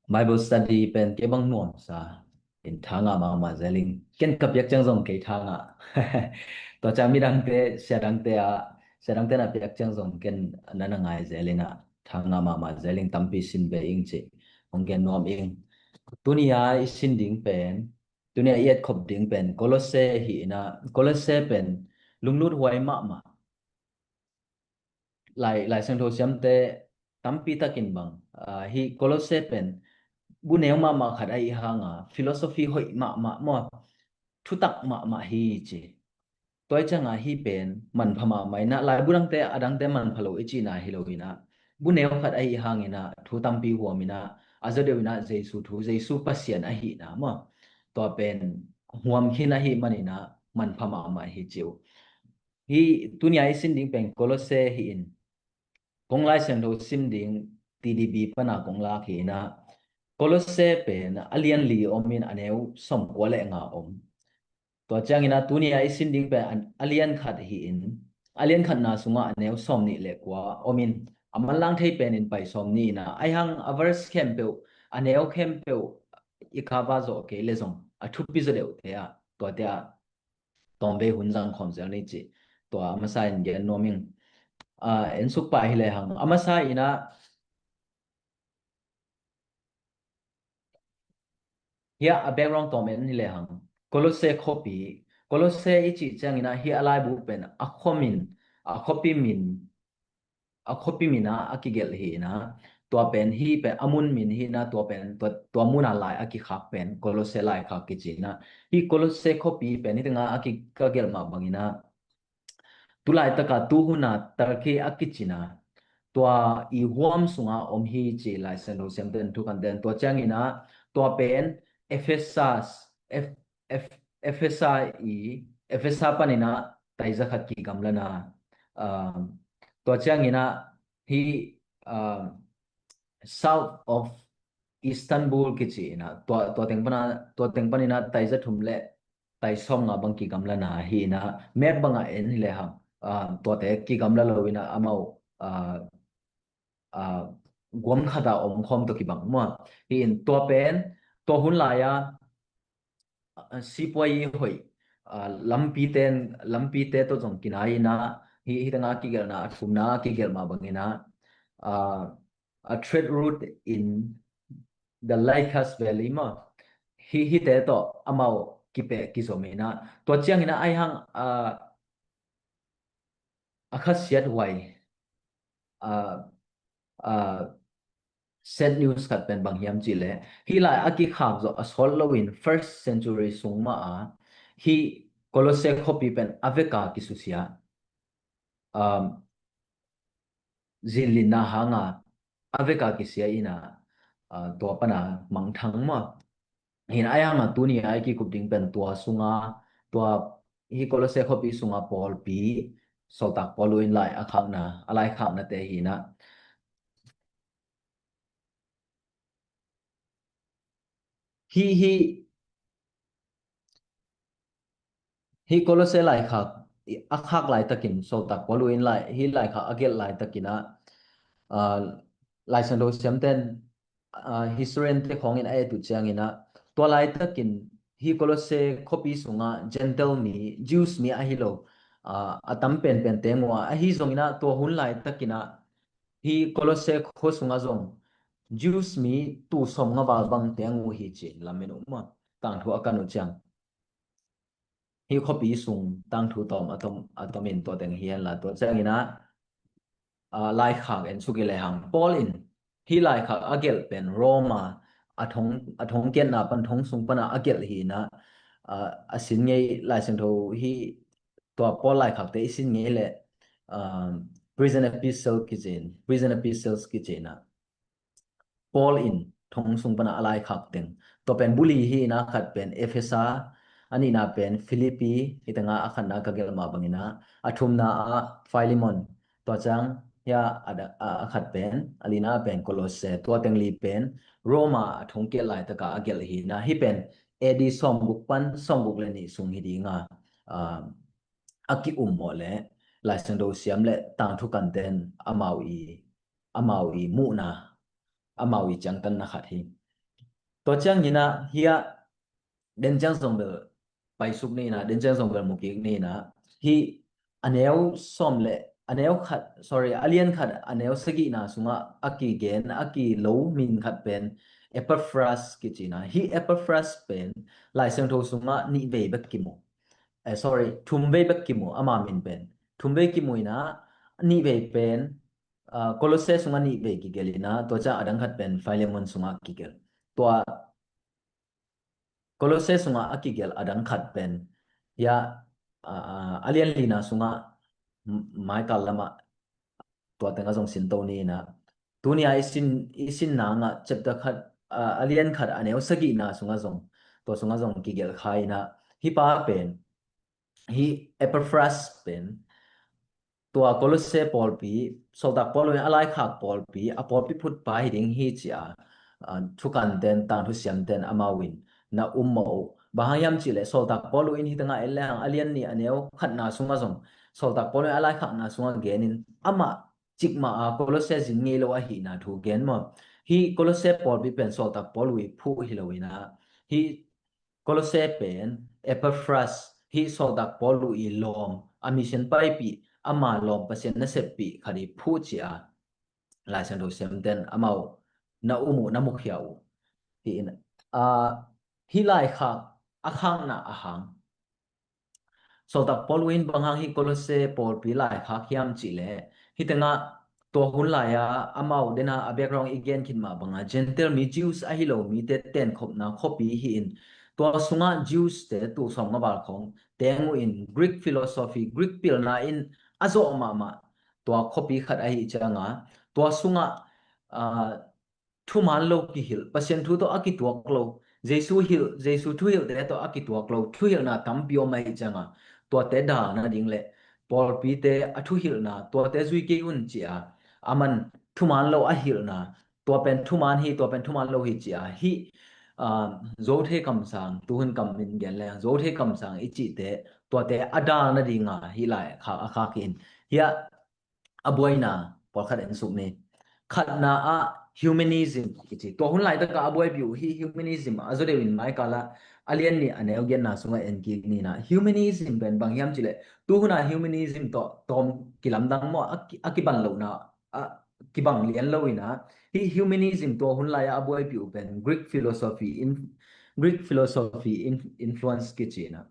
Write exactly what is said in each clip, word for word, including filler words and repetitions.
Bible study pen kei bang nuamsa in tha ngah mahmah zel ing. Ken ka piak ciang zong kei tha ngah. Tua ciang midangte, siadangte a, siadangte na piak ciang zong ken na na ngai zel in ah tha ngah mahmah zel ing, tampi sin ve ing ci hong gen nuam ing. Tuni a i sin ding pen, tuni a i etkhop ding pen Kolose hi in ah, Kolose pen lunglut huai mahmah. Lai, Lai Siangtho siamte tampi takin bang, ah, hi Kolose pen bu neu mahmah khat ahih hanga philosophy hoih mahmah maw, thutak mahmah hi ci. Tua cianga hi pen manpha mahmah in ah, laibu dangte a dangte manpha lo i cihna hi lo in ah, bu neu khat ahih hangin ah thu tampi huam in ah, a zaw deuh in ah Jesu thu, Jesu Pasian ahihna maw, tua pen huam khin ahih manin ah manpha mahmah hi ci uh. Hi tuni a i sin ding pen Kolose hi in, kong Lai Siangtho sim ding T D B pana kong lak hi in ah, Kolose pen a lian li om in a neu sawmkua le nga om. Tua ciangin ah tuni a i sin ding pen a lian khat hi in, a lian khatna sungah a neu sawmnih le kua om in, a manlang thei pen in pai sawmnih in ah, ahi hang a verse khempeuh, a neu khempeuh i cover zawh kei le zong a thupi zaw deuhte ah, tuate ah tawmvei hun zang khawm zel ni ci. Tua a masa in gen nuam ing. Ah, en suk pah hi le hang. A masa in ah, hi a, a background tawm en hi le hang. Kolose khuapi, Kolose i cih ciangin ah hi a laibu pen a khua min, a khuapi min, a khuapi min ah a kigelh hi in ah, tua pen hi pen a mun min hi in ah, tua pen tua, tua mun a lai a kikhak pen Kolose laikhak kici in ah. Hi Kolose khuapi pen hi tengah a ki, ka gelh mah bangin ah, tu laitaka tu huna Turkey a kici in ah, tua i huam sunga om hi ci Lai Siangtho siamten thukanten. Tua ciangin ah tua pen Ephesus, Eph-, Eph-, Ephesa i, Ephesa panin ah taiza khat kigamla na, um, tua ciangin ah hi, um, south of Istanbul kici in ah, tua, tua teng pana, tua teng panin ah taiza thum le tai sawmnga bang kigamla na hi in ah, map bangah en hi le hang, ah, tuate kigamla lo in ah amau, ah, ah, guam khata om khawm tawh kibang maw. Hi in tua pen, tua hun lai-a, ah, sipuai hoih, ah, lampite, lampite tawh zong kinai in ah, hi, hi tengah kigelhna, a thumna kigelh mah bangin ah, ah, a trade route in the Lycus Valley maw, hi, hite tawh amau kipeh kizom in ah, tua ciangin ah ahi hang, ah, a khasiat huai, ah, ah, sad news khat pen bang hiam cih leh, hi lai a kikhak zawh a sawt loin first century sung mah a hi Kolose khuapi pen a veka kisusia, um, zinlinna hanga a veka kisia in ah, ah, tua pana mangthang maw. Hi in ah ahi hanga tuni a i kikup ding pen tua sunga, tua hi Kolose khuapi sunga pawlpi, Sawltak Paul in lai a khakna, a lai khaknate hi in ah. Hi, hi, hi Kolose laikhak a khak laitakin, Sawltak Paul in lai, hi laikhak a gelh laitakin ah, ah, Lai Siangtho siamten, ah, historian te khawngin a et uh ciangin ah, tua laitakin hi Kolose khuapi sungah Gentile mi, Jews mi ahi lo, ah, a tam penpen teng uh a, ahi zongin ah tua hun laitakin ah hi Kolose khua sungah zong Jews mi tul sawmnga val bang teng uh hi ci-in lamen uh maw, tangthu a kan uh ciang. Hi khuapi sung tangthu tawm a tom, a tomin tua teng hi hen la, tua ciangin ah, ah, laikhak en suk i le hang. Paul in hi laikhak a gelh pen Roma a thong, a thongkiatna pan thong sung pana a gelh hi in ah, ah, a sin ngei Lai Siangtho hi tua Paul laikhakte i sin ngei leh, ah, prison epistle kici in, prison epistles kici in ah. Paul in thong sung pana a laikhak teng. Tua pen bu li hi in ah, a khat pen Efesa, a nihna pen Filipi, hi tengah a khatna ka gelh mah bangin ah, a thumna ah Filemon, tua ciang hi a, a, a khat pen, a lina pen Kolose, tua teng li pen Roma a thongkiat laitaka a gelh hi in ah, hi pen A D sawmguk pan sawmguk le nih sung hi ding a, ah, a ki-um mawh le Lai Siangtho siam le tangthu kanten amau i, amau i muhna, amau i ciangtanna khat hi. Tua ciangin ah hih ah den ciang zong bel paisuk ni in ah, den ciang zong bel mukik ni in ah, hih a neu sawm le a neu khat, sorry, a lian khat a neu sagihna sungah a kigen a kilo min khat pen Epaphras kici in ah, hih Epaphras pen Lai Siangtho sungah nih vei bek kimu. Eh, sorry, thum vei bek kimu, ama min pen thum vei kimu in ah, nih vei pen, ah, Kolose sungah nih vei kigelh in ah, tua ciang a dang khat pen Filemon sungah kigelh. Tua Kolose sungah a kigelh a dang khat pen, hih ah, ah, a lian lina sungah m-, maikal lamah tua tengah zong sinto ni in ah, tuni a i sin, i sin nangah chapter khat, ah, a lian khat a neu sagihna sungah zong, tua sungah zong kigelh kha in ah, hih pa pen, hih Epaphras pen tua Kolose pawlpi, sawltak Paul in a laikhak pawlpi, a pawlpi phutpa hi ding hi ci-a, ah, thukanten, tangthu siamten amau in na um mawh uh. Bang hang hiam cihleh sawltak Paul in hih tengah en lehang a lian nih a neu khatna sungah zong, sawltak Paul in a laikhakna sungah genin amah cikmah a Kolose zin ngei lo ahihna thu gen maw? Hih Kolose pawlpi pen sawltak Paul i phuh hi lo in ah, hih Kolose pen Epaphras, hih sawltak Paul i lawm, a mission paipih, ama lawm, Pasian naseppih khat i phuh ci-a Lai Siangtho siamten amau na um uh, na mukhia uh hi in, ah, hih laikhak a khakna a hang sawltak Paul in bang hang hih Kolose pawlpi laikhak hiam cihleh, hih tengah tua hun lai-a amau dena a background i gen khit mah banga Gentile mi, Jews ahi lo mite tenkhopna khuapi hi in, tua sungah Jews te tul sawmnga val khawng teng uh in, Greek philosophy, Greek pilna in a zawh mahmah tua khuapi khat ahi cianga, tua sungah, ah, thuman lo kihilh, Pasian thu tawh a kituak lo, Jesu hilh, Jesu thuhilhte tawh a kituak lo thuhilhna tampi om ahi cianga, tuate dal nading le pawlpite a thuhilhna, tuate zui kei un ci-a a man thuman lo a hilhna, tua pen thuman hi, tua pen thuman lo hi ci-a hih, ah, Zothei kamsang, tuhun kam in gen leng Zothei kamsang i cihte, tuate a dal nadinga hih lai khak a khak hi in. Hih ah a buaina pawlkhat en suk ni. Khatna ah humanism kici. Tua hun laitaka a buaipi uh hih humanism a zaw deuhin maikala a lian nih a neu giatna sungah en kik ni in ah. Humanism pen bang hiam cihleh, tuhuna humanism tawh tawm kilamdang maw, a ki-, a kiban lohna, a kibang lian lo in ah. Hih humanism tua hun lai-a a buaipi uh pen Greek philosophy in, Greek philosophy in, influence kici in ah.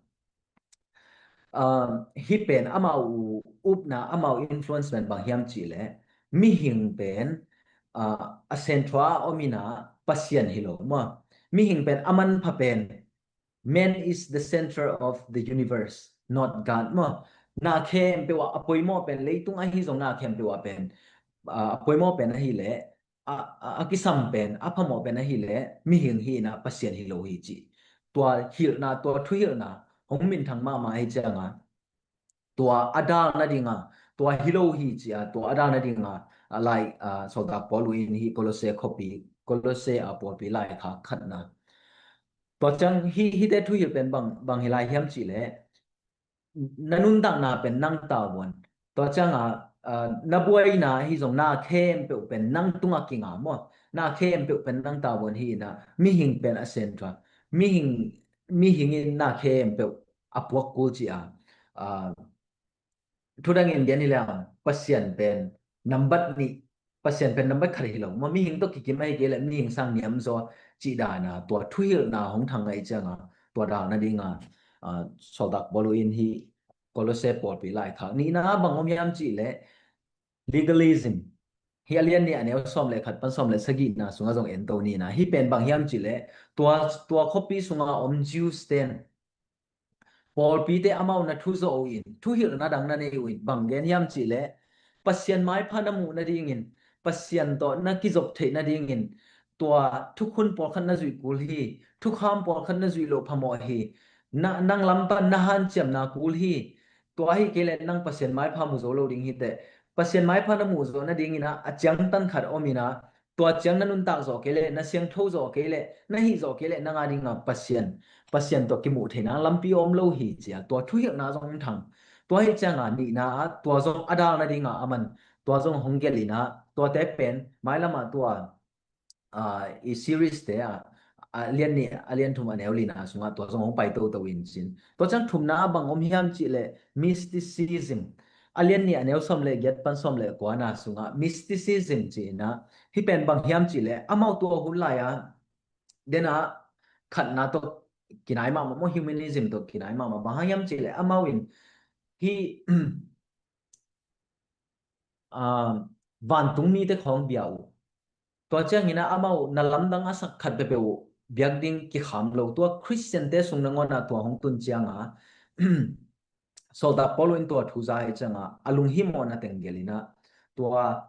Um, hih pen amau upna, amau influence pen bang hiam cihleh, mihing pen, uh, a central a om in ah Pasian hi lo maw? Mihing pen a manpha pen, man is the center of the universe, not God maw? Na khempeuh ah a poimawh pen, leitung ahi zong na khempeuh ah pen, uh, a poimawh pen ahileh, a, a, a kisam pen, a phamawh pen ahileh mihing hi in ah Pasian hi lo hi ci. Tua hilhna, tua thuhilhna hong minthang mahmah ahi cianga, tua a dal nadinga, tua hi lo hi ci-a tua a dal nadinga, a lai, a, sawltak Paul in hih Kolose khuapi, Kolose a pawlpi laikhak khatna. Tua ciang hih, hihte thuhilh pen bang, bang hi lai hiam cihleh, na nuntakna pen nang tavuan. Tua cianga, ah, na buaina hi zong na khempeuh pen nang tungah kinga maw? Na khempeuh pen nang tavuan hi in ah, mihing pen a central. Mihing, mihing in na khempeuh a puak kul ci-a, ah, thudangin gen hi leng Pasian pen nambat nih, Pasian pen nambat khat hi lo maw? Mihing tawh kikim ahi kei leh mihing sang niamzaw cih dana tua thuhilhna hong thang ahi cianga, tua dal nadinga, ah, sawltak Paul in hih Kolose pawlpi laikhak. Nihna bang om hiam cihleh legalism. Hih a lian nih a neu sawm le khat pan sawm le sagihna sungah zong en to ni in ah. Hih pen bang hiam cihleh, tua, tua khuapi sunga om Jews ten pawlpite amau na thuzawh uh in, thuhilhna dang na nei uh in, bang gen hiam cihleh, Pasian maipha na muh nadingin, Pasian tawh na kizop theih nadingin, tua thukhun pawlkhat na zuih kul hi, thukham pawlkhat na zuih loh phamawh hi, na, nang lam pan na hanciamna kul hi, tua ahi kei leh nang Pasian maipha mu zo lo ding hi teh, Pasian maipha na muh zawh nadingin ah, a ciangtan khat om in ah, tua ciang na nuntak zawh kei leh, na siangtho zawh kei leh, na hih zawh kei leh, nang a dinga Pasian, Pasian tawh kimuh theihna lampi a om lo hi ci-a, tua thuhilhna zong hong thang. Tua hi cianga nihna ah, tua zong a dal nadinga a man, tua zong hong gelh in ah, tuate pen, mailamah tua, ah, i series te ah, a lian nih, a lian thum, a neu lina sungah tua zong hong pai toto in cin. Tua ciang thumna ah bang om hiam cih leh mysticism. A lian nih, a neu sawm le giat pan sawm le kuana sungah mysticism ci-in ah, hih pen bang hiam cih leh amau tua hun lai-a, den ah khatna tawh kinai mahmah maw, humanism tawh kinai mahmah. Bang hang hiam cih leh amau in hih, ah, vantungmite khawng bia uh. Tua ciangin ah amau na lamdang a sak khat peuhpeuh uh biak ding kikham lo. Tua Khristiante sung nangawn ah tua hong tun ciangah, sawltak Paul in tua thu za hi ciangah a lunghimawhna teng gelh in ah, tua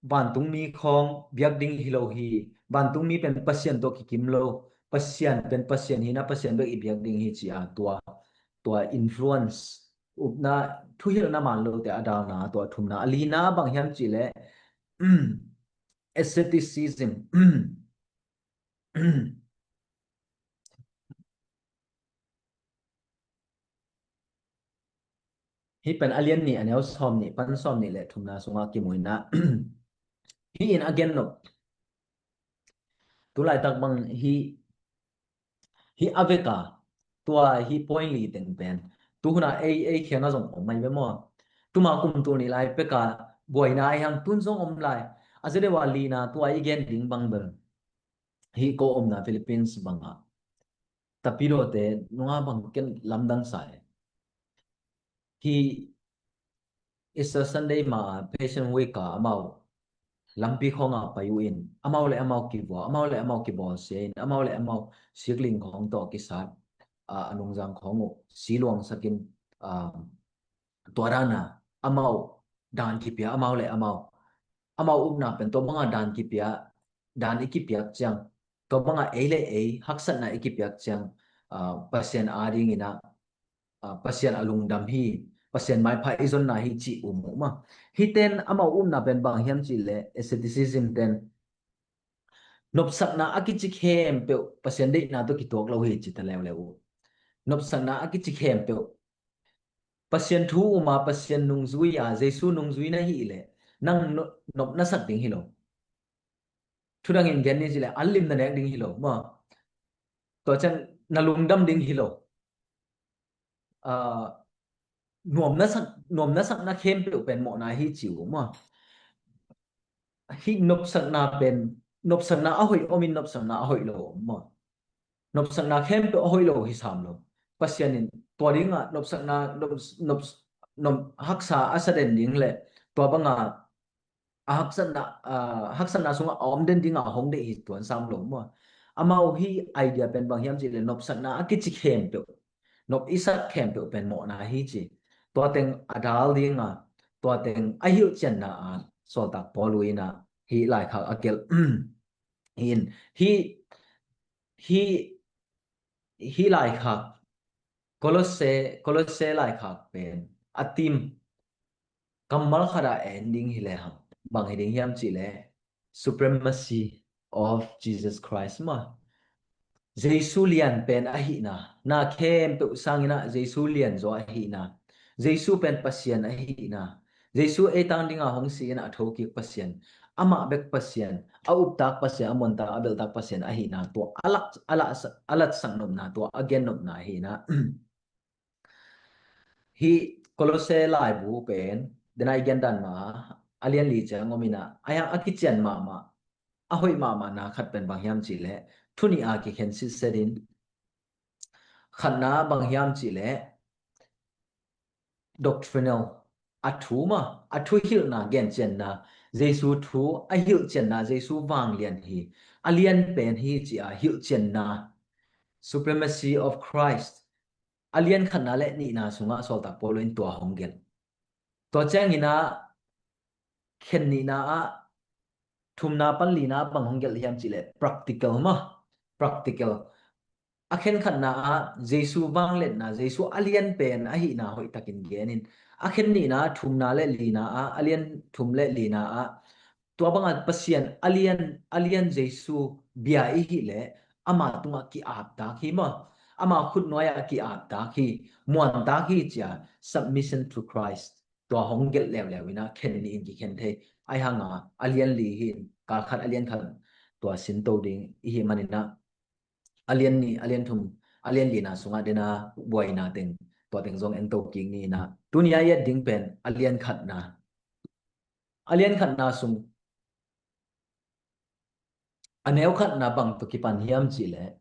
vantungmi khawng biak ding hi lo hi. Vantungmi pen Pasian tawh kikim lo. Pasian pen Pasian hi-in ah Pasian bek i biak ding hi ci-a tua, tua influence, upna, thuhilhna man lote a dalna, tua thumna. A lina bang hiam cih leh asceticism. Hih pen a lian nih, a neu sawm nih pan sawm nih le thumna sungah kimu in ah, hih in a gen nop. Tu laitak bang hih, hih a vek a, tua hih point li teng pen tu hun ah ei, ei kiangah zong om mai ve maw? Tuma kum tul nih lai pek a buaina ahi hang, tun zong om lai. A zia deuh a lina tua i gen ding bang bel hih ko omna Philippines bangah tapidaw te nunga bang ken lamdang sa e. Hih Easter Sunday ma-a Passion Week a amau lampi khawngah pai uh in, amau le amau kivua, amau le amau kibawlsia in, amau le amau sikling khawng tawh kisat, a, a nungzang khawng uh siluangsak in, a, tua dana amau dan kipia, amau le amau, amau upna pen tua banga dan kipia, dan i kipiak ciang, tua banga ei le ei haksatna i kipiak ciang, a, Pasian adingin ah, a, Pasian a lungdam hi, Pasian maipha i zonna hi cih um uh maw. Hihten amau upna pen bang hiam cih leh asceticism ten nopsakna a kici khempeuh Pasian deihna tawh kituak lo hi ci ta leuleu uh. Nopsakna a kici khempeuh Pasian thu um a, Pasian nungzui a, Jesu nungzui na hih leh nang no-, nop na sak ding hi lo. Thudangin gen ni cih leh an lim na nek ding hi lo maw. Tua ciang na lungdam ding hi lo. A, nuam na sak, nuam na sakna khempeuh pen mawhna hi ci uh maw. Hih nopsakna pen, nopsakna a hoih om in, nopsakna a hoih lo om maw. Nopsakna khempeuh a hoih lo hi sam lo. Pasian in tua dingah nopsakna, nop, nop, nop, haksa a sa den ding le tua banga a haksatna, a, haksatna sungah a om den dingah a hong deih hi tuan sam lo maw. Amau hih idea pen bang hiam cih leh nopsakna a kici khempeuh, nop i sak khempeuh pen mawhna hi ci. Tua teng a dal dinga, tua teng a hilhcianna a sawltak Paul uh in ah hih laikhak a gelh hi in, hih, hih, hih laikhak, Kolosse, Kolosse laikhak pen a thim kammal khat ah en ding hi lehang bang hi ding hiam cih leh supremacy of Jesus Christ maw. Jesu lian pen ahihna, na khempeuh sangin ah Jesu lianzaw ahihna, Jesu pen Pasian ahihna, Jesu ei tang dinga hong si in a thokik Pasian, amah bek Pasian, a uptak Pasian, a muantak, a belhtak Pasian ahihna tua a lak, a lak, a latsak nopna, tua a gen nopna ahihna. Hih Kolosse laibu pen, den a i gen dan mah, a lian li ciang om in ah, a hiang a kician mahmah, a hoih mahmahna khat pen bang hiam cih leh, thu nih a kikhen sitset in, khatna bang hiam cih leh, doctrinal, a thu mah, a thu hilhna, gencianna, Jesu thu a hilhcianna, Jesu vanglian hi, a lian pen hi ci a hilhcianna, supremacy of Christ, a lian khatna le nihna sungah sawltak Paul in tua hong gelh. Tua ciangin ah khen nihna ah, thumna pan lina ah bang hong gelh hiam cih leh practical maw, practical. A khen khatna ah Jesu vangliatna, Jesu a lian pen ahihna hoihtakin gen in, a khen nihna ah thumna le lina ah, a lian thum le lina ah tua banga Pasian a lian, a lian Jesu bia i hih leh ama tungah ki-aptak hi maw, ama khutnuai ah ki-aptak hi, muantak hi ci a, submission to Christ. Tua hong gelh leuleu in ah khen nih in kikhen thei. Ahi hanga a lian li hi in, kal khat a lian khat, tua sinto ding i hih maninah a lian nih, a lian thum, a lian lina sungah dena buaina teng, tua teng zong ento kik ni inah. Tuni a i et ding pen a lian khatna. A lian khatna sung a neu khatna bang tawh kipan hiam cihleh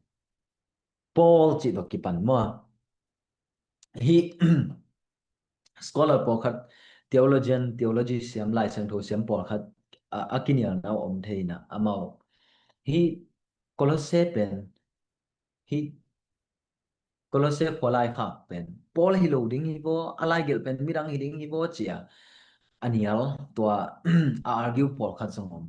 Paul cih tawh kipan maw? Hih scholar pawlkhat, theologian, theology siam, Lai Siangtho siam pawlkhat a, a kinialna om thei inah amau hih Kolose pen, hih Kolose khua laikhak pen Paul hi lo ding hi vaw, a laigelh pen midang hi ding hi vaw cia a nial, tua a argue pawlkhat zong om.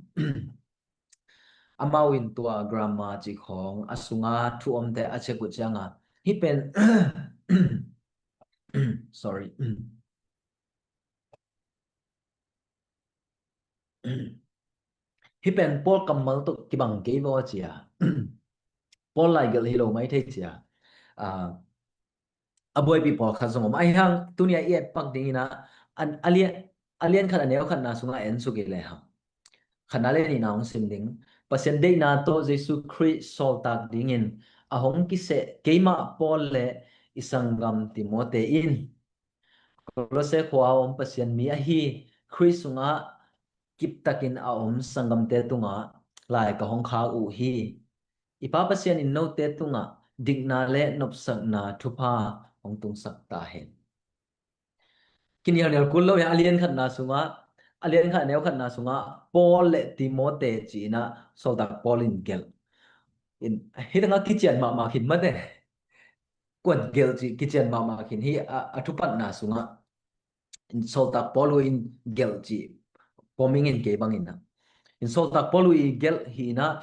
Amau in tua grammar cih khawng a sunga thu omte a check uh cianga hih pen sorry. Hih pen Paul kammal tawh kibang kei vaw cia. Paul laigelh hi lo mai thei cia. Ah, a buaipih pawlkhat zong om. Ahi hang tuni a i et pak ding inah a, a lian, a lian khat a neu khatna sungah en suk i lehang. Khatna le nihna hong sim ding. Pasian deihna tawh Jesu Khrih sawltak dingin a hong kiseh keimah Paul le i sanggam Timote in Kolose khua a om Pasian mi ahi Khrih sungah kiptakin a om sanggamte tungah lai ka hong khak uh hi. I Pa Pasian in note tungah dikna le nopsakna thupha hong tungsak ta hen. Kinialnial kul lo hi a, a lian khatna sungah, a lian khat neu khatna sungah Paul le Timote ci-inah sawltak Paul in gelh. In, hih tengah kician mahmah khin mate. Kuan gelh cih kician mahmah khin hi a, a thupatna sungah. In sawltak Paul uh in gelh cih poming in kei bangin ah. In sawltak Paul uh i gelh hi inah,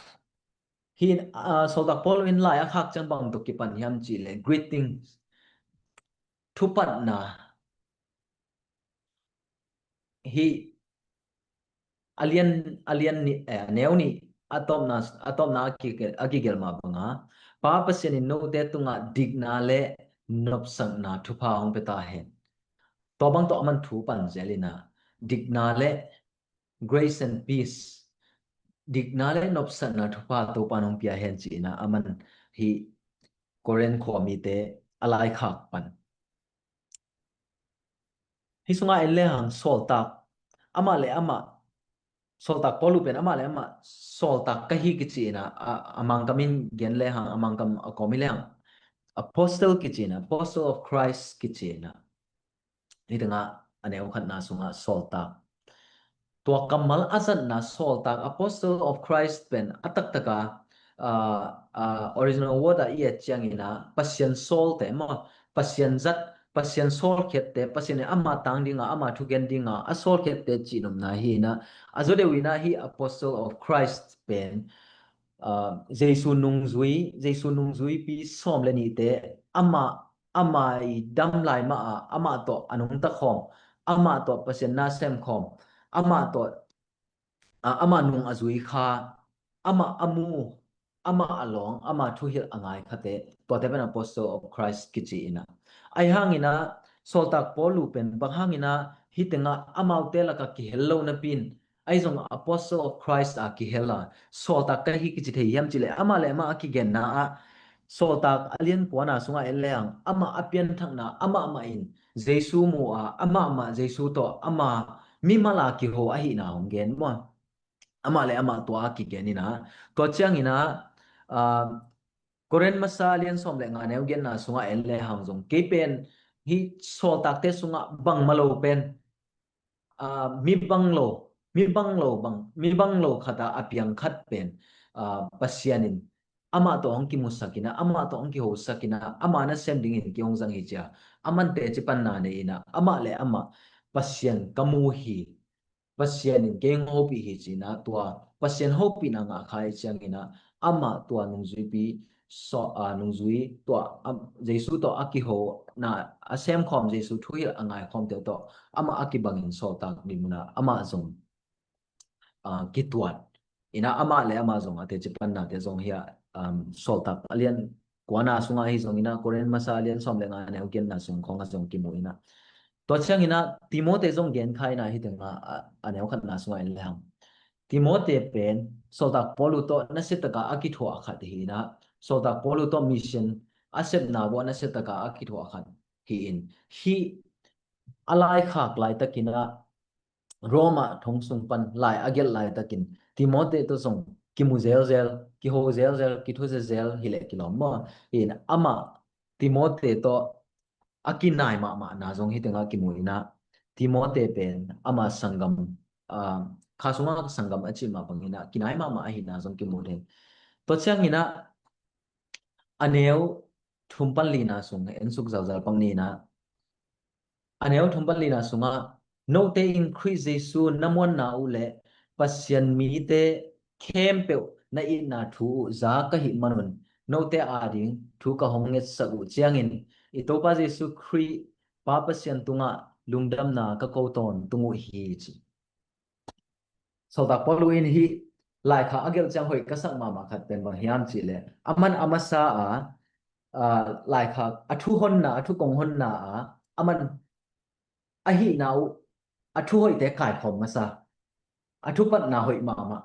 hi in, ah, sawltak Paul uh in lai a khak ciang bang tawh kipan hiam cihleh greetings. Thupatna hi a lian, a lian nih, eh, a neu nih a tawpna, a tawpna a kigelh, a kigelh mah banga Pa Pasian in note tungah dikna le nopsakna thupha hong pia ta hen. Tua bang tawh a man thu pan zel inah dikna le grace and peace, dikna le nopsakna thupha Topa in hong pia hen ci-inah a man hi Korin khua mite a laikhak pan. Hih sungah en lehang sawltak amah le amah, sawltak Paul uh pen amah le amah sawltak ka hi kici inah a, a Mangkam in gen lehang, a Mangkam a kawm hi lehang apostle kici inah, apostle of Christ kici inah. Hih tengah a neu khatna sungah sawltak. Tua kammal a zatna sawltak, apostle of Christ pen a taktaka, ah, ah, original word ah i et ciangin ah Pasian sawlte maw, Pasian zat, Pasian sawlkhiatte, Pasian in ama tang dinga, ama thugen dinga a sawlkhiatte cihnopna hi inah, a zaw deuh inah hih apostle of Christ pen, ah, Jesu nungzui, Jesu nungzuipi sawm le nihte ama, ama i dam lai mah ah amah tawh a nungta khawm, amah tawh Pasian na sem khawm, amah tawh, ah, amah nung a zui kha, amah a mu, amah a lawng, amah thuhilh a ngai khate, tuate pen apostle of Christ kici inah. Ahi hang inah sawltak Paul uh pen bang hang inah hih tengah amaute lakah kihel lo napi in, ahi zong apostle of Christ a kihel a, sawltak ka hi kici thei hiam cihleh amah le amah a kigenna ah, sawltak a lian kuana sungah en lehang amah a pianthakna amah mah in Jesu mu a, amah mah Jesu tawh ama mimal a kiho ahihna hong gen maw. Amah le amah tua a kigen inah. Tua ciang inah, ah, Korin masa lian sawm le nga neu genna sungah en lehang zong kei pen hih sawltakte sungah bangmah lo pen, ah, mi bang lo, mi bang lo bang, mi bang lo khat ah a piang khat pen, ah, Pasian in amah tawh hong kimusak inah, amah tawh hong kihosak inah, ama nasem dingin kei hong zang hi cia. A man teci panna nei inah amah le amah Pasian ka mu hi, Pasian in kei hong hopih hi ci inah, tua Pasian hopihna ngah kha i ciang inah amah tua nungzuipi sawh, ah, nungzui tua, ah, Jesu tawh a kihona a semkhawm, Jesu thuhilh a ngaikhawmte tawh amah a kibangin sawltak ding munah amah zong, ah, kituat inah amah le amah zong a teci pannate zong hi a, um, sawltak a lian kuana sungah hi zong inah, Korin masa a lian sawm le nga neu genna sung khawngah zong kimu inah. Tua ciang inah Timote zong gen kha inah hih tengah a, a neu khatna sungah en lehang Timote pen Sawltak Paul uh tawh nasiataka a kithuah khat hi inah, Sawltak Paul uh tawh mission a sepna bawh nasiataka a kithuah khat hi in, hih a laikhak laitakinah Roma thong sung pan lai a gelh laitakin Timote tawh zong kimu zelzel, kiho zelzel, kithu zelzel hileh kilawm maw? Hi in amah Timote tawh a kinai mahmahna zong hih tengah kimu inah, Timote pen ama sanggam, ah, kha sungah sanggam a cih mah banginah kinai mahmah ahina zong kimu ding. Tua cianginah a neu thum pan lina sung en suk zalzal pang ninah, a neu thum pan lina sungah, note in Khrih Jesu na muanna uh le Pasian mite khempeuh na itna thu uh za ka hih manun, note ading thu ka hong ngetsak uh ciangin i Topa Jesu Khrih Pa Pasian tungah lungdamna ka ko tawntung uh hi, ci. Sawltak Paul uh in hih laikhak a gelh ciang hoih ka sak mahmah khat pen bang hiam cihleh, a man a masa a, a, laikhak a thu honna, a thu kong honna a, a man a hihna uh, a thu hoihte kaikhawm masa, a thupatna hoih mahmah.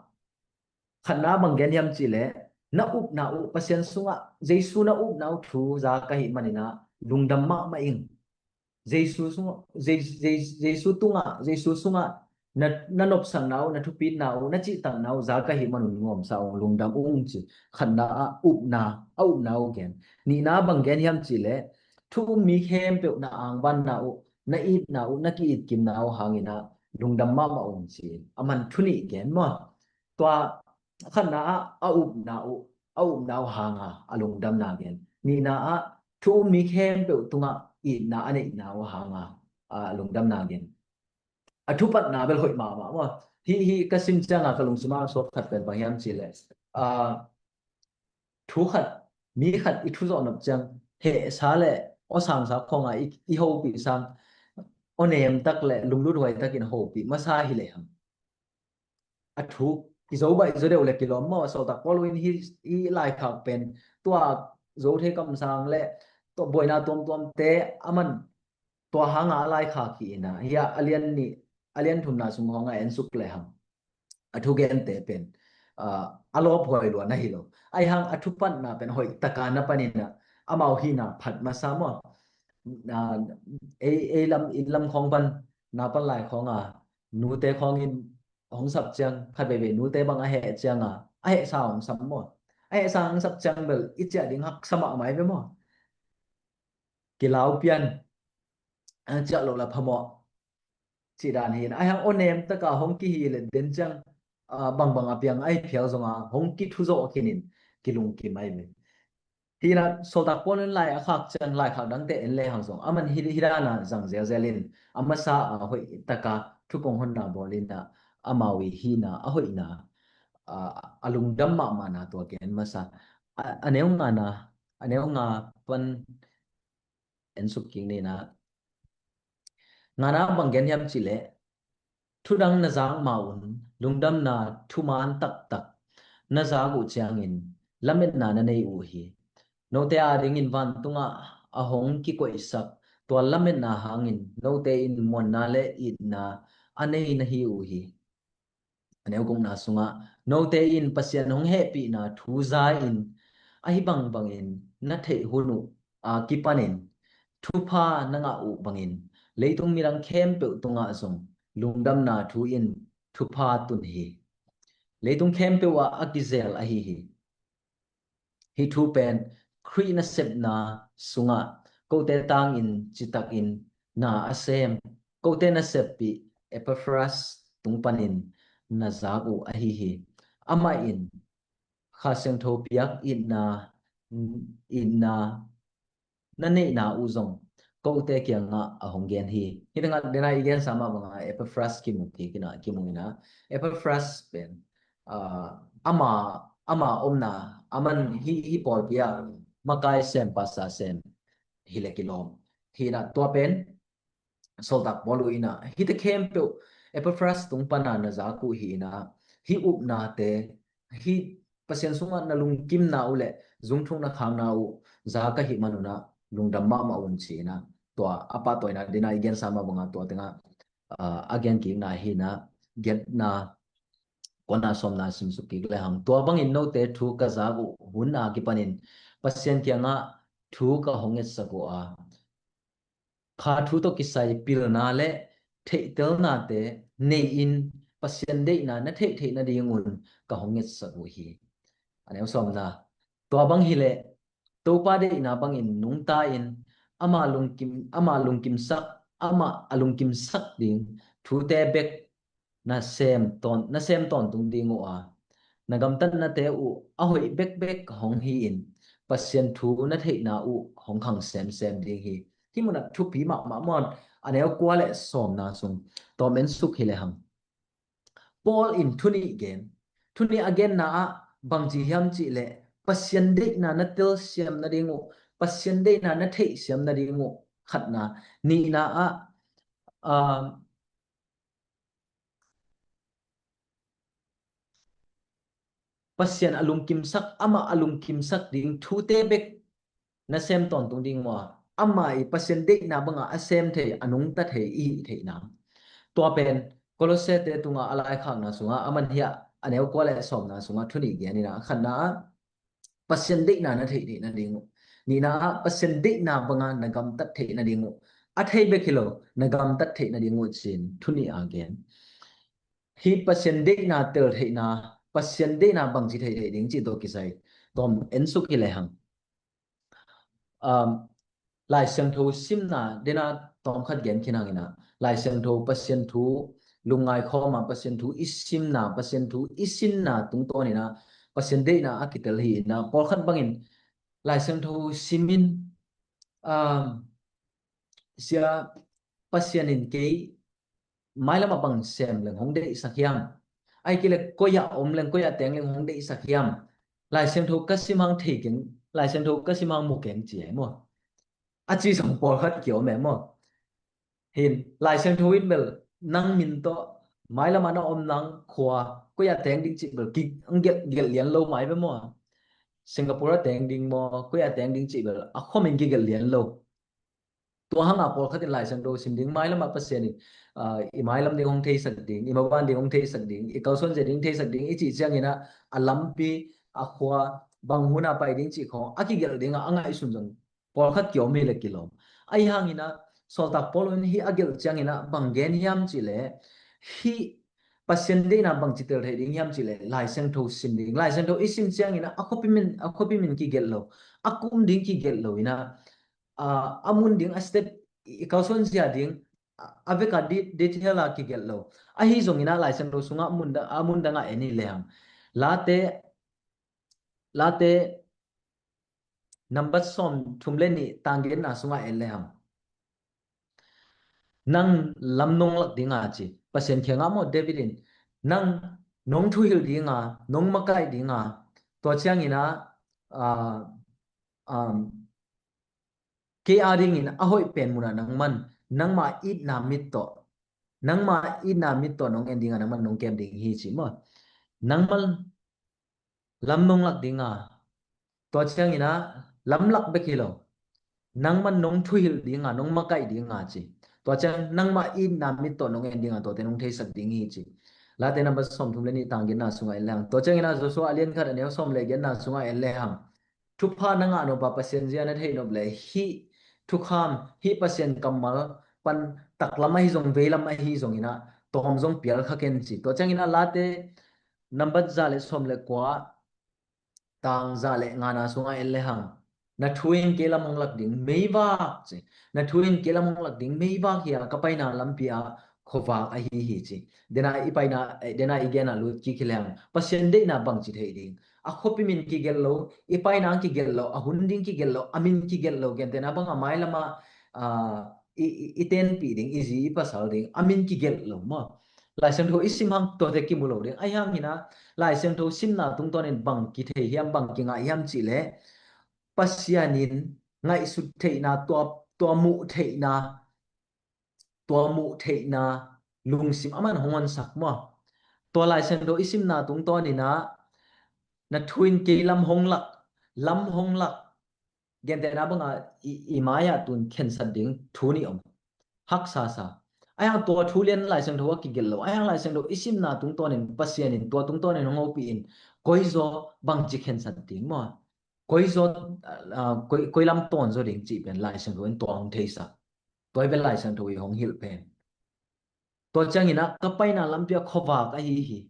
Khatna bang gen hiam cihleh, na upna uh Pasian sungah, Jesu na upna uh thu za ka hih maninah lungdam mahmah ing. Jesu sungah, Je-, Je-, Jesu tungah, Jesu sungah na, na nopsakna uh, na thupitna uh, na cihtakna uh za ka hih manun nuamsa ung, lungdam ung, ci. Khatna a upna, a upna uh gen. Nihna bang gen hiam cihleh, thu um mi khempeuh na angvanna uh, na itna uh, na ki-itkimna uh hanginah lungdam mahmah ung, ci. A man thu nih gen maw? Tua khatna ah a upna uh, a upna uh hanga a lungdamna gen. Nihna ah thu um mi khempeuh tungah itna a neihna uh hanga a lungdamna gen. A thupatna bel hoih mahmah maw? Hih, hih ka sim cianga ka lungsim a suak khat pen bang hiam cihleh, ah, thu khat, mi khat i thu zawh nop ciang hehsa le awsangsa khawnga i, i hopih sang, aw nemtak le lunglut huaitakin hopih masa hileh hang. A thu i zo baih zo deuh le kilawm maw? Sawltak Paul in hih, hih laikhak pen tua zo thei kamsang le tua buaina tuamtuamte a man tua hanga a laikhak hi inah, hia a lian nih, a lian thumna sung hawngah en suk le hang. A thugente pen, ah, a lawphuai lua na hi lo. Ahi hang a thupatna pen hoih taka na paninah amau hihna phat masa maw? Ah, ei, ei lam, inn lam khawng pan, napan lai khawnga nute khawngin hong sap ciang, khat veivei nute bang a heh cianga a hehsa hong sap maw? A hehsa hong sap ciang bel i ciah ding haksa mahmah i ve maw? Kilau pian, a ciah lo la phamawh cih dan hi in, ahi hang aw nemtaka hong kihi le den ciang, ah, bangbang a piang ahi phial zonga hong kithuzawh khinin kilungkim ahi ve. Hi inah Sawltak Paul in lai a khak ciang laikhak dangte en le hang zong a man hi, hi dana zang zelzel in a masa a hoihtaka thu kong honna bawl inah amau i hihna a hoihna, ah, a lungdam mahmahna tua gen masa. A, a neu ngana, a neu nga pan en suk kik ninah. Ngana bang gen hiam cihleh, thudang na zak ma un lungdamna thuman taktak na zak uh ciangin lametna na nei uh hi. Note adingin vantungah a hong kikoihsak tua lametna hangin note in muanna le itna a nei na hi uh hi. A neu gukna sungah, note in Pasian hong hehpihna thu za-in ahi bangbangin na theih hun uh a kipanin thupha na ngah uh bangin leitung midang khempeuh tungah zong lungdamna thu in thupha tun hi. Leitung khempeuh ah a kizel ahi hi. Hih thu pen Khrih nasepna sungah kote tangin citakin na a sem, kote naseppih Epaphras tung panin na zak uh ahi hi. Amah in Kha Siangtho piak itna, itna na neihna uh zong kote kiangah a hong gen hi. Hih tengah dena i gensa mah banga Epaphras kimu kik inah, kimu inah, Epaphras pen, ah, ama, ama omna, aman hih, hih pawlpi ah makai sem, pasa sem hileh kilawm. Hi inah tua pen Sawltak Paul uh inah hihte khempeuh Epaphras tung pana na zak uh hi inah, hih upnate, hih Pasian sungah na lungkimna uh le zungthuk na khakna uh za ka hih manunah lungdam mahmah un ci inah, tua a pahtawina dena i gensa mah banga tua tengah, ah, a gen kikna hi inah, giatna, Kuana sawmna simsuk kik le hang. Tua bangin note thu ka zak uh hun a kipanin Pasian kiangah thu ka hong ngetsak uh a, pha thu tawh kisai pilna le theihtelnate nei-in Pasian deihna na theih theih nadingun ka hong ngetsak uh hi. A neu sawmna. Tua bang hileh Topa deihna bangin nungta-in ama lungkim, ama lungkimsak, ama a lungkimsak ding thute bek na sem tawn, na sem tawntung ding uh a, na gamtatnate uh a hoih bekbek hong hi-in Pasian thu na theihna uh hong khang semsem ding hi. Hih munah thupi mahmah maw. A neu kua le sawmna sung tawm en suk hi le hang. Paul in thu nih gen. Thu nih a genna ah bangci hiam cihleh Pasian deihna na telsiam nading uh, Pasian deihna na theihsiam nading uh khatna. Nihna ah, ah, Pasian a lungkimsak, amah a lungkimsak ding thute bek na sem tawntung ding uh a, amah i Pasian deihna banga a sem thei, a nungta thei i hih theihna. Tua pen Kolossete tunga a laikhakna sungah a man hiah a neu kua le sawmna sungah thu nih gen ina, khatna ah Pasian deihna na theih theih nading uh, nihna ah Pasian deihna banga na gamtat theih nading uh, a thei bek hi lo, na gamtat theih nading uh cin thu nih a gen. Hih Pasian deihna tel theihna, Pasian deihna bangci thei theih ding cih tawh kisai tawm en suk hi le hang. Um, Lai Siangtho simna dena tawm khat gen khin hang ina, Lai Siangtho Pasian thu lungngai khawma Pasian thu i simna, Pasian thu i sinna tungtawn ina Pasian deihna a kitel hi ina, pawlkhat bangin Lai Siangtho simin, um, sia Pasian in kei mailam a bang sem leng hong deihsak hiam? Ai kile koi a om leng, koi a teng leng hong deihsak hiam? Lai Siangtho ka sim hang thei keng, Lai Siangtho ka sim hang mu keng ci ai maw? A ci song pawlkhat ki om e maw? Hin Lai Siangtho in bel nang min tawh mailam a na om nang khua koi a teng ding cih bel ki ang gelh, gelh lian lo mai ve maw? Singapore a teng ding maw, koi a teng ding cih bel a khuamin ki gelh lian lo. Tua hanga pawlkhat in Lai Siangtho sim ding, mailam ah Pasian in, ah, i mailam ding hong theisak ding, i maban ding hong theisak ding, i kalsuan zia ding theisak ding i cih ciangin ah, a lampi, a khua, bang hun a pai ding cih khawng a kigelh ding a, a ngaihsun zong pawlkhat ki om hi le kilawm. Ahi hangin ah Sawltak Paul in hih a gelh ciangin ah bang gen hiam cih leh, hih Pasian deihna bangci tel thei ding hiam cih leh Lai Siangtho sim ding. Lai Siangtho i sim ciangin ah a khuapi min, a khuapi min kigelh lo, a kum ding kigelh lo in ah, a, a mun ding, a step, i kalsuan zia ding, a, a vek a di-, detail a kigelh lo. Ahi zongin ah Lai Siangtho sungah mun da-, a mun dang a en hi le hang. Late, Late number sawm thum le nih tang genna sungah en le hang. Nang lam nong lak ding a ci. Pasian kiangah maw David in, nang nong thuhilh ding a, nong makaih ding a, tua ciangin ah, ah, um, kei a dingin a hoih pen munah nangman, nangmah itna mit tawh, nangmah itna mit tawh nong en ding a, nangman nong kem ding hi ci maw. Nangman lam nong lak ding a, tua ciangin ah lam lak bek hi lo, nangman nong thuhilh ding a, nong makaih ding a ci. Tua ciang nangmah itna mit tawh nong en ding a, tuate nong theisak ding hi ci. Late number sawm thum le nih tang genna sungah en le hang. Tua ciangin ah Joshua a lian khat a neu sawm le genna sungah en le hang. Thupha na ngah nop a Pasian zia na theih nop le hih thukham, hih Pasian kammal pan taklam ahi zong, veilam ahi zongin ah tawm zong pial kha ken ci. Tua ciangin ah Late number za le sawm le kua tang za le ngana sungah en le hang. Na thu in kei lam hong lak ding meivak ci. Na thu in kei lam hong lak ding meivak hi a, ka paina lampi ah khuavak ahi hi ci. Dena i paina, eh, dena i gena lut kik hi le hang. Pasian deihna bangci thei ding. A khuapi min kigelh lo, i paina kigelh lo, a hun ding kigelh lo, a min kigelh lo, gentehna banga mailam ah, ah, i, i, i tenpih ding, i zi i pasal ding, a min kigelh lo maw. Lai Siangtho i sim hang tuate kimu lo ding. Ahi hangin ah Lai Siangtho simna tungtawnin bang kithei hiam, bang kingah hiam cih leh Pasian in ngaihsut theihna, tua, tua muh theihna, tua muh theihna lungsim aman hong honsak maw. Tua Lai Siangtho i simna tungtawnin ah na thu in kei lam hong lak, lam hong lak, gentehna banga i, i mai-ah tun khensat ding thu nih om. Haksasa. Ahi hang tua thu lian Lai Siangtho a kigelh lo. Ahi hang Lai Siangtho i simna tungtawnin Pasian in tua tungtawnin hong hopih in koizaw bangci khensat ding maw? Koizaw, ah, koi, koi lam tawn zaw ding cih pen Lai Siangtho in tua hong theisak. Tua hi pen Lai Siangtho i hong hilh pen. Tua ciangin ah ka paina lampi ah khuavak ahi hi.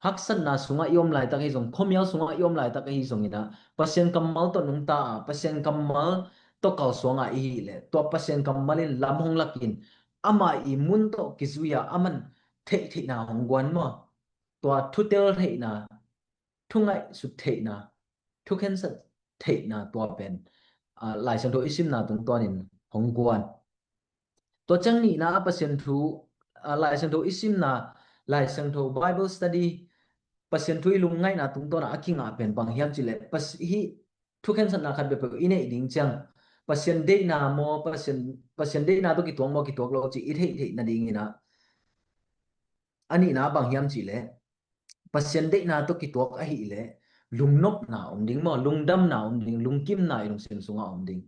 Haksatna sungah i om laitak ahi zong, khuamial sungah i om laitak ahi zongin ah Pasian kammal tawh nungta a, Pasian kammal tawh kalsuang a i hih leh tua Pasian kammal in lam hong lakin amah i mun tawh kizui a aman theihtheihna hong guan maw? Tua thutel theihna, thu ngaihsut theihna, thu khensat theihna tua pen, ah, Lai Siangtho i simna tungtawnin hong guan. Tua ciang nihna ah Pasian thu, ah, Lai Siangtho i simna, Lai Siangtho Bible study, Pasian thu i lungngaihna tungtawn ah a kingah pen bang hiam cih leh, Pas-, hih thu khensatna khat peuhpeuh i neih ding ciang Pasian deihna maw, Pasian, Pasian deihna tawh kituak maw, kituak lo cih i theihtheih nadingin ah, a nihna bang hiam cih leh Pasian deihna tawh kituak ahih leh lungnopna om ding maw, lungdamna om ding, lungkimna i lungsim sungah om ding.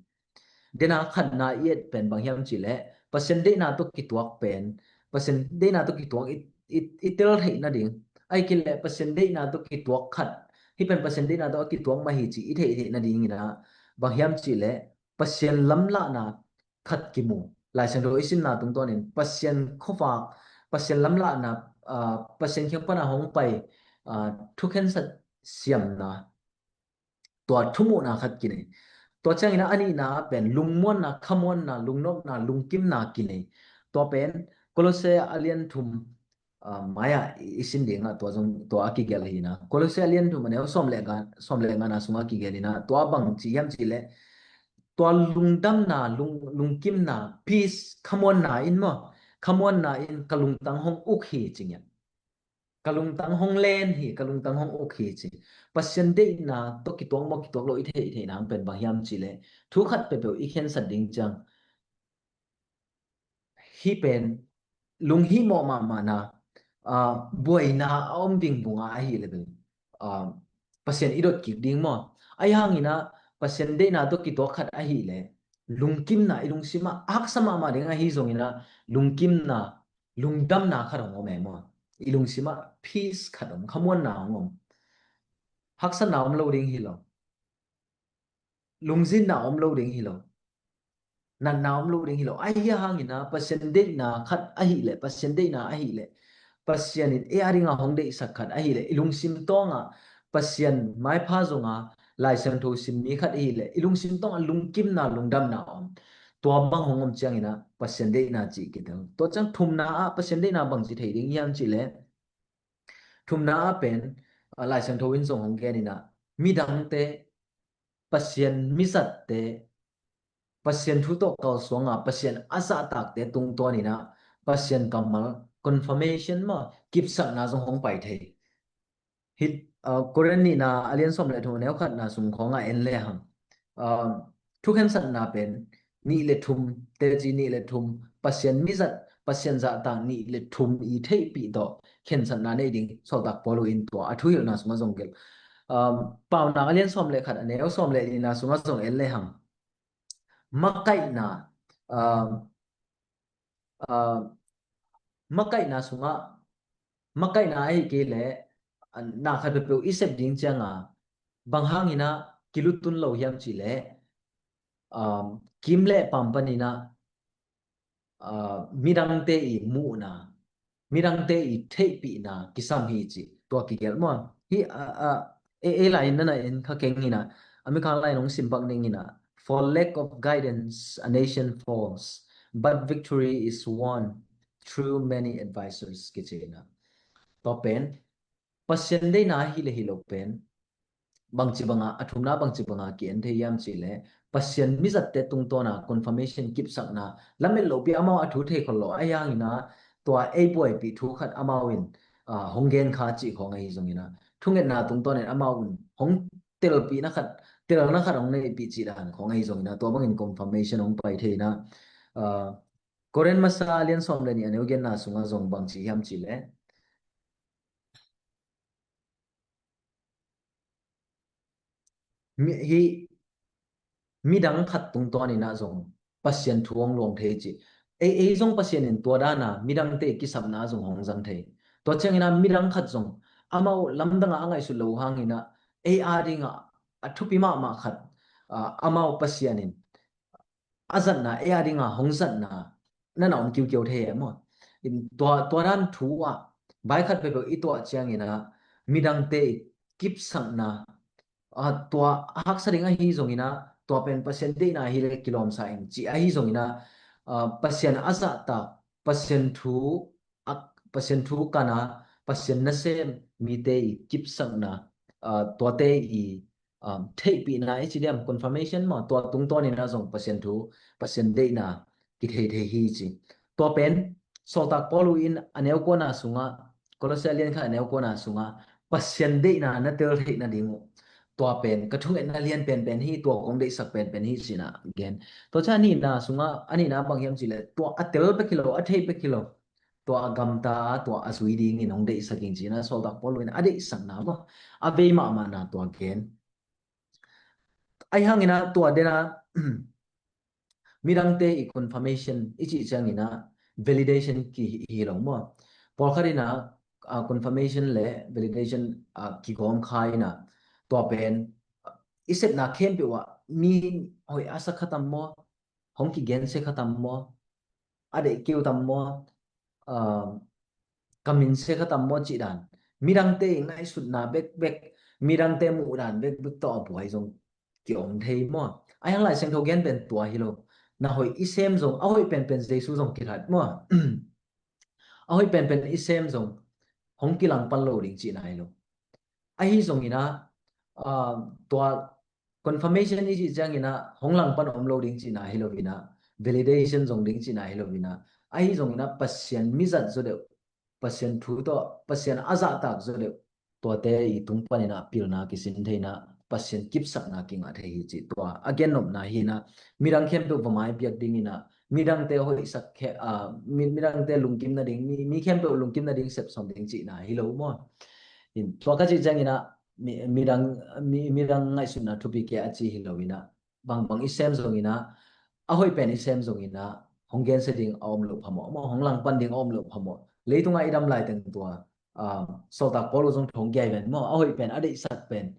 Dena khatna i et pen bang hiam cih leh Pasian deihna tawh kituak pen, Pasian deihna tawh kituak i, i, i tel theih nading. Ahih kei leh Pasian deihna tawh kituak khat, hih pen Pasian deihna tawh a kituak mah hi cih i theihtheih nadingin ah bang hiam cih leh Pasian lamlahna khat kimu. Lai Siangtho i simna tungtawnin Pasian khuavak, Pasian lamlahna, ah, Pasian kiang pana hong pai, ah, thu khensat siamna, tua thumuhna khat kinei. Tua ciangin ah a nihna pen lungmuanna, khamuanna, lungnopna, lungkimna kinei. Tua pen Kolose a lian thum, ah, mai-ah i, i sin dingah tua zong, tua a kigelh hi na. Kolose a lian thum a neu sawm le nga, sawm le ngana sungah kigelh hi na. Tua bang ci hiam cih leh tua lungdamna, lung, lungkimna, peace, khamuanna in maw, khamuanna in ka lungtang hong uk hi ci ngiat. Ka lungtang hong len hi, ka lungtang hong uk hi ci. Pasian deihna tawh kituak maw, kituak lo i theih, i theihna hong pen bang hiam cih leh thu khat peuhpeuh i khensat ding ciang hih pen lunghimawh mahmahna, ah, buaina a om ding bungah ahih leh pen, ah, Pasian i dot kik ding maw? Ahi hangin ah Pasian deihna tawh kituak khat ahih leh lungkimna i lungsim ah haksa mahmah ding ahi zongin ah lungkimna, lungdamna khat hong om e maw? I lungsim ah peace khat om, khamuanna hong om. Haksatna om lo ding hi lo. Lungzinna om lo ding hi lo. Natna om lo ding hi lo. Ahi hangin ah Pasian deihna khat ahih leh, Pasian deihna ahih leh, Pasian in ei a dingah hong deihsak khat ahih leh, i lungsim tawngah Pasian maipha zonga Lai Siangtho sim mi khat ahih leh, i lungsim tawngah lungkimna, lungdamna om. Tua bang hong om ciangin ah Pasian deihna cih kitel. Tua ciang thumna ah Pasian deihna bang ci thei ding hiam cih leh, thumna ah pen, ah, Lai Siangtho in zong hong genin ah midangte, Pasian mizatte, Pasian thu tawh kalsuanga Pasian a zahtakte tungtawnin ah Pasian kammal, confirmation maw, kipsakna zong hong pai thei. Hih, ah, Korin nihna a lian sawm le thum a neu khatna sung khawngah en lehang, ah, thukhensatna pen nih le thum, teci nih le thum, Pasian mizat, Pasian zahtak nih le thum i theihpih tawh khensatna nei ding sawltak Paul in tua a thuhilhna sungah zong gelh. Um, Paunak a lian sawm le khat a neu sawm le nihna sungah zong en lehang, makaihna, um, uh, makaihna sungah, makaihna ahih kei leh, uh, na khat peuhpeuh i sep ding cianga bang hangin ah kiluttun lo hiam cih leh, um, kim le paam panin ah, uh, midangte i muhna, midangte i theihpihna kisam hi ci, tua kigelh maw? Hih, uh, uh, ei, ei lai in na na en kha keng in ah, a Mikang lai in hong sim pak ning in ah, "For lack of guidance, a nation falls, but victory is won through many advisors," kici in ah. Tua pen, Pasian deihna hi le hi lo pen, bangci banga, a thumna bangci banga ki-en thei hiam cih leh, Pasian mizatte tungtawna confirmation kipsakna, lamet lopi amau a thu thei khol lo, ahi hangin ah tua ei buaipih thu khat amau in, ah, hong gen kha cih khawng ahi zongin ah, thungetna tungtawnin amau in hong telpihna khat, telna khat hong neihpih cih dan khawng ahi zongin ah, tua bangin confirmation hong pai thei in ah, ah, Korin masa a lian sawm le nih a neu genna sungah zong bang ci hiam cih leh, mi, hih midang khat tungtawnin ah zong Pasian thu hong luang thei ci. ei, ei zong Pasian in tua dana midangte i kisapna zong hong zang thei. Tua ciangina midang khat zong amau lamdanga a ngaihsut lo hanginah ei adinga a thupi mahmah khat, ah, amau Pasian in a zatna, ei adinga hong zatna nana om kiukiu thei e maw? In tua, tua dan thu ah vai khat peuhpeuh i tuah ciangina midangte i kipsakna, ah, tua a haksa ding ahi zongina tua pen Pasian deihna hi le kilawmsa in ci ahi zongina, ah, Pasian a zahtak, Pasian thu a, Pasian thu kana, Pasian nasem mite i kipsakna, ah, tuate i, ah, theihpihna i ci diam, confirmation maw, tua tungtawnina zong Pasian thu, Pasian deihna kithei thei hi ci. Tua pen Sawltak Paul in a neu kuana sungah, Kolose a lian khat a neu kuana sungah Pasian deihna na tel theih nading uh. Tua pen ka thungetna lian penpen hi, tua kong deihsak penpen hi cina gen. Tua ciang a nihna sungah, a nihna bang hiam cileh tua a tel bek hi lo, a thei bek hi lo, tua a gamta, tua a zui dingin hong deihsak ing cina Sawltak Paul in a deihsakna maw, a vei mahmahna tua gen. Ahi hangina tua dena midangte i confirmation i cih ciangina validation ki hi, hi lo maw? Pawlkhat ina, ah, confirmation le validation, ah, kigawm kha ina tua pen, ah, i sepna khempeuh ah mi hoih a sak kha tam maw? Hong kigensia kha tam maw? A deih keu tam maw? Ah, ka minsia kha tam maw cih dan, midangte i ngaihsutna bekbek, midangte muh dan bekbek tawh a buai zong ki-om thei maw? Ahi hang Lai Siangtho gen pen tua hi lo. Na hoih i sem zong, a hoih penpen Jesu zong kithat maw? A hoih penpen i sem zong hong kilangpan lo ding cihna hi lo. Ahi zongina, ah, tua confirmation i cih ciangina hong langpan om lo ding cihna hi lo ina, validation zong ding cihna hi lo ina, ahi zongina Pasian mizat zaw deuh, Pasian thu tawh, Pasian a zahtak zaw deuh, tuate i tung panina pilna kisin theina, Pasian kipsakna kingah thei hi cih tua a gennopna hina, midang khempeuh va maipiak dingina, midangte hoihsak khe, ah, mi, midangte lungkim nading, mi, mi khempeuh lungkim nading sepsawm ding cihna hi lo maw? In, tua ka cih ciangina, mi, midang, mi, midang ngaihsutna thupi kei a ci hi lo ina, bangbang i sem zongina, a hoih pen i sem zongina, hong gensia ding a om loh phamawh maw, hong langpan ding a om loh phamawh. Leitunga i dam laiteng tua, ah, Sawltak Paul zong thong giai ven maw, a hoih pen, a deihsak pen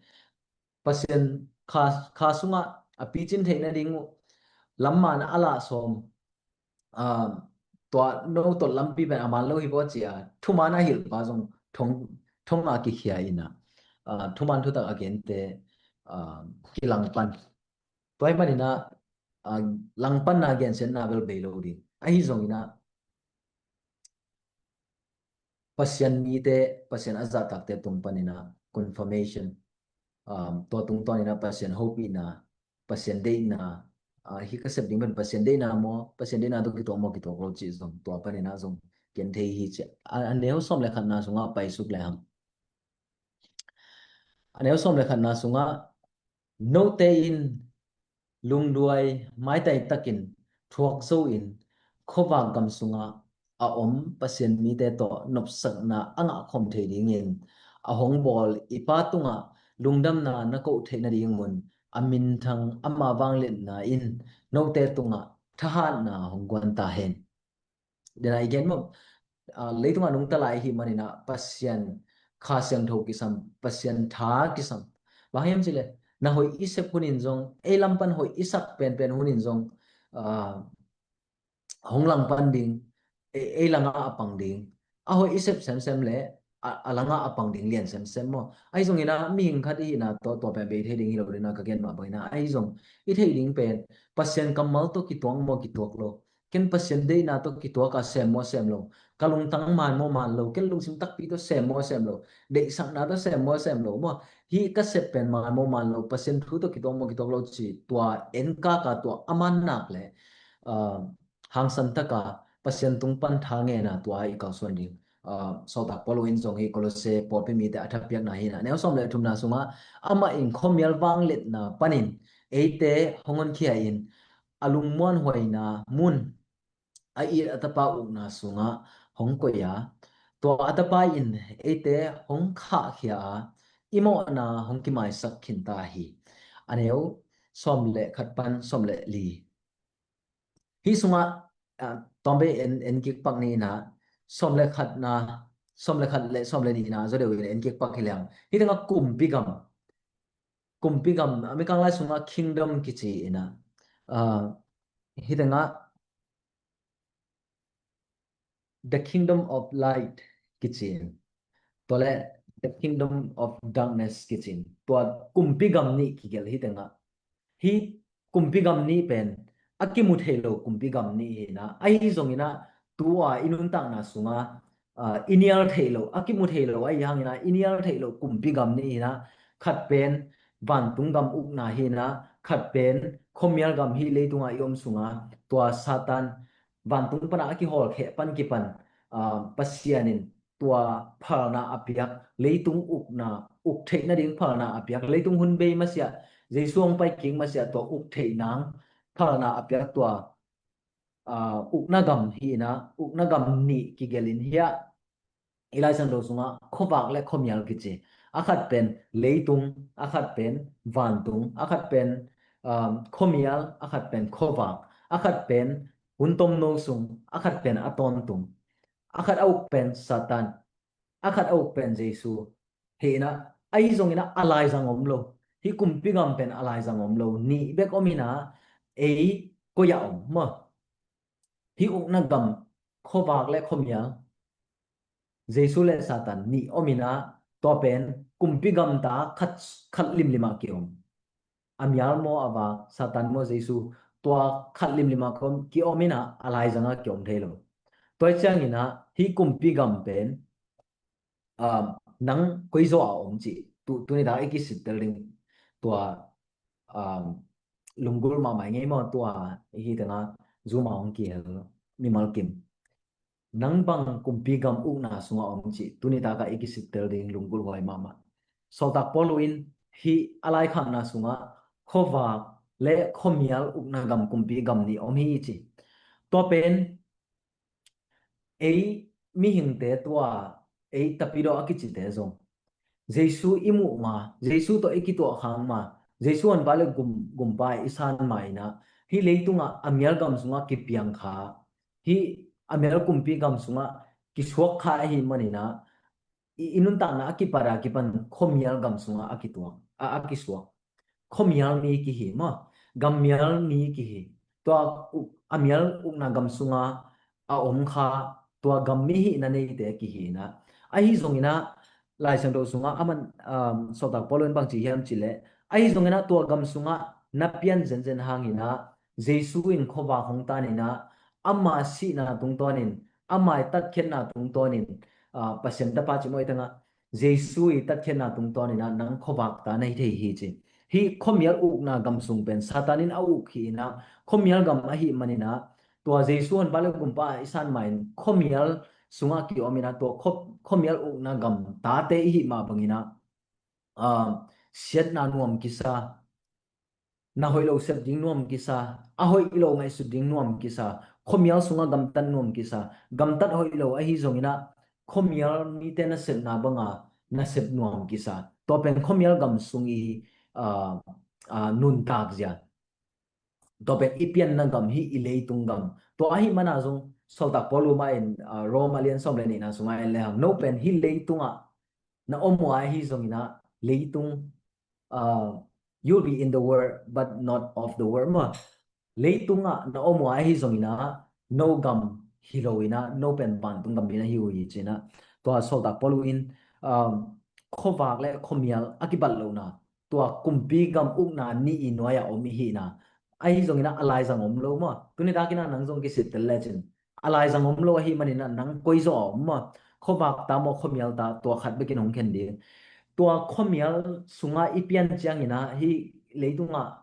Pasian kha, kha sungah a picin theih nading uh lamman a lah sawm, ah, tua no tot lampi pen a man lo hi baw cia, thuman a hilhpa zong thong, thong a kikhia ina, ah, thuman thutak a gente, ah, kilangpan. Tua hi manina, ah, langpanna gensiatna bel bei lo ding. Ahi zongina, Pasian mite, Pasian a zahtakte tung panina confirmation, um, tua tungtawnina Pasian hopihna, Pasian deihna, ah, hi ka sep ding pen Pasian deihna maw, Pasian deihna tawh kituak maw, kituak lo cih zong tua panina zong ken thei hi ci. A, a neu sawm le khatna sungah paisuk le hang. A neu sawm le khatna sungah, note in lungduai maitai takin thuak zo in khuavak gam sungah a om Pasian mite tawh nopsakna a ngahkhawm thei dingin a hong bawl i Pa tungah lungdamna na koh theih nadingun a minthang ama vangliatna in note tungah thahatna hong guan ta hen. Dena i gen maw, ah, leitungah nungta lai i hih manina Pasian Kha Siangtho kisam, Pasian tha kisam. Bang hiam cileh, na hoih i sep hunin zong, ei lampan hoih i sak penpen hunin zong, ah, hong langpan ding, ei, ei langah a pang ding. A hoih i sep semsem le, a, a langah a pang ding lian semsem maw? Ahi zongina mihing khat i hihna tawh tua pen bei thei ding hi lo dena ka gen mah bangina. Ahi zong i theih ding pen Pasian kammal tawh kituak maw kituak lo, ken Pasian deihna tawh kituak a sem maw sem lo, ka lungtang man maw man lo, ken lungsim takpi tawh sem maw sem lo, deihsakna tawh sem maw sem lo maw, hih ka sep pen man maw man lo, Pasian thu tawh kituak maw kituak lo ci tua en kaka tua a man nak le, ah, hangsan taka Pasian tung pan tha ngena tua i kalsuan ding. Ah, Sawltak Paul in zong hi Kolose pawlpi mite a thapiakna hi na, neu sawm le thumna sungah amah in khuamial vangliatna panin eite hong honkhia in a lungmuanhuaina mun a it a tapa ukna sungah hong koih a, tua a tapa in eite hong khahkhia a, i mawhna hong kimaisak khinta hi. A neu sawm le khat pan sawm le li. Hih sungah ah, tawmbe en, en kik pak ni na, sawm le khat na, sawm le khat le sawm le ni na, zo deuh in en kik pak hi leng. Hi tengah kumpi gam, kumpi gam, a Mikang lai sungah kingdom kici ina, ah, hi tengah the kingdom of light kici in, tua le the kingdom of darkness kici in, tua kumpi gam nih kigelh hi tengah. Hi kumpi gam nih pen a kimu thei lo kumpi gam nih hi na, ahi zongina tua i nuntakna sunga, ah, i nial thei lo, a kimu thei lo ahi hangina i nial thei lo kumpi gam nih hi na, khat pen vantung gam ukna hi na, khat pen khuamial gam hi leitunga i om sunga, tua Satan vantung pana a kihawlkheh pan kipan, ah, Pasian in tua phalna a piak, leitung ukna, uk theih nading phalna a piak, leitung hun bei masiah, Jesu hong pai kik masiah tua uk theih nang phalna a piak tua, ah, ukna gam hi ina, ukna gam nih kigelh in hiah i Lai Siangtho sungah khuavak le khuamial kici. A khat pen leitung, a khat pen vantung, a khat pen, um, khuamial, a khat pen khuavak, a khat pen hun tomno sung, a khat pen a tawntung, a khat a uk pen Satan, a khat a uk pen Jesu. Hi ina, ahi zongina a laizang om lo. Hi kumpi gam pen a laizang om lo. Nih bek om ina, ei koi-ah om maw? Hi ukna gam khuavak le khuamial, Jesu le Satan nih om ina, tua pen kumpi gamta khat, khat limlimah kiom. A mial maw a vak, Satan maw Jesu, tua khat limlimah kiom, kiom ina a laizanga kiom thei lo. Tua ciangina hi kumpi gam pen, um, nang koi zaw a om cih tu, tuni dak i kisittel ding tua, um, lunggulh mahmah i ngei maw, tua hi tengah zuma hong kihel mimal kim. Nang bang kumpi gam ukna sungah om cih tuni taka i kisittel ding lunggulh huai mahmah. Sawltak Paul in hi a laikhakna sungah khuavak le khuamial ukna gam kumpi gam nih om hi ci. Tua pen ei mihingte tua ei tapidaw a kicite zong Jesu i muh ma, Jesu tawh i kituah khang ma, Jesu honpa le gum, gumpa i san ma ina, hi leitungah a mial gam sungah kipiang kha, hi a mial kumpi gam sungah kisuak kha ahi manina, i, i nuntakna a kipat a kipan khuamial gam sungah a kituak, a, a kisuak. Khuamial mi kihi maw, gammial mi kihi. Tua uk, a mial ukna gam sunga a om kha, tua gam mi hihna neite kihi ina. Ahi zongina, Lai Siangtho sunga a man, um, Sawltak Paul in bang ci hiam cih leh, ahi zongina tua gam sunga na pian zenzen hangina, Jesu in khuavak hong tan ina, ama sihna tungtawnin, ama i tatkhiatna tungtawnin, ah, Pasian tapa ci maw i tengah, Jesu i tatkhiatna tungtawnin ah nang khuavak ta na hi thei hi ci. Hi khuamial ukna gam sung pen Satan in a uk hi ina, khuamial gam ahi manina, tua Jesu honpa le gumpa i san ma in khuamial sungah kiom ina, tua khua, khuamial ukna gam tate i hih mah bangina, ah, siatna nuam kisa, na hoih lo sep ding nuam kisa, a hoih lo ngaihsut ding nuam kisa, khuamial sunga gamtat nuam kisa, gamtat hoih lo ahi zongina, khuamial mite nasepna banga nasep nuam kisa. Tua pen khuamial gam sung i, ah, ah, nuntak zia. Tua pen i pianna gam hi i leitung gam. Tua ahi mana zong Sawltak Paul uma in, ah, Rome a lian sawm le nihna sunga en lehang, no pen hi leitungah na om uh ahi zongina, leitung, uh, you'll be in the world but not of the world maw. Leitungah na om uh ahi zongina, no gam hi lo ina, no pen vantung gam ina hi uh hi cina. Tua Sawltak Paul in, um, khuavak le khuamial a kibat lohna, tua kumpi gam ukna nih i nuai-ah om i hihna. Ahi zongina a laizang om lo maw. Tuni dakina nang zong kisittel lecin a laizang om lo ahi manina nang koi zaw a om maw? Khuavak ta maw, khuamial ta, tua khat bekin hong khen ding. Tua khuamial sunga i pian ciangina hi leitungah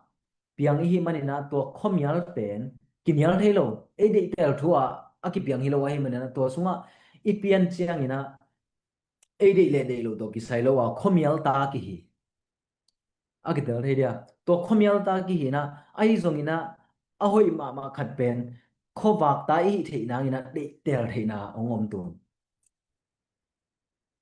piang i hih manina tua khuamial pen kinial thei lo. Ei deihtel thu-ah a kipiang hi lo ahi manina tua sungah i pian ciangina ei deih le deih lo tawh kisai lo a khuamial ta kihi. A kitel thei dia. Tua khuamial ta kihina, ahi zongina, a hoih mahmah khat pen, khuavak ta i hih theih nangina, deihtel theihna hong om tun.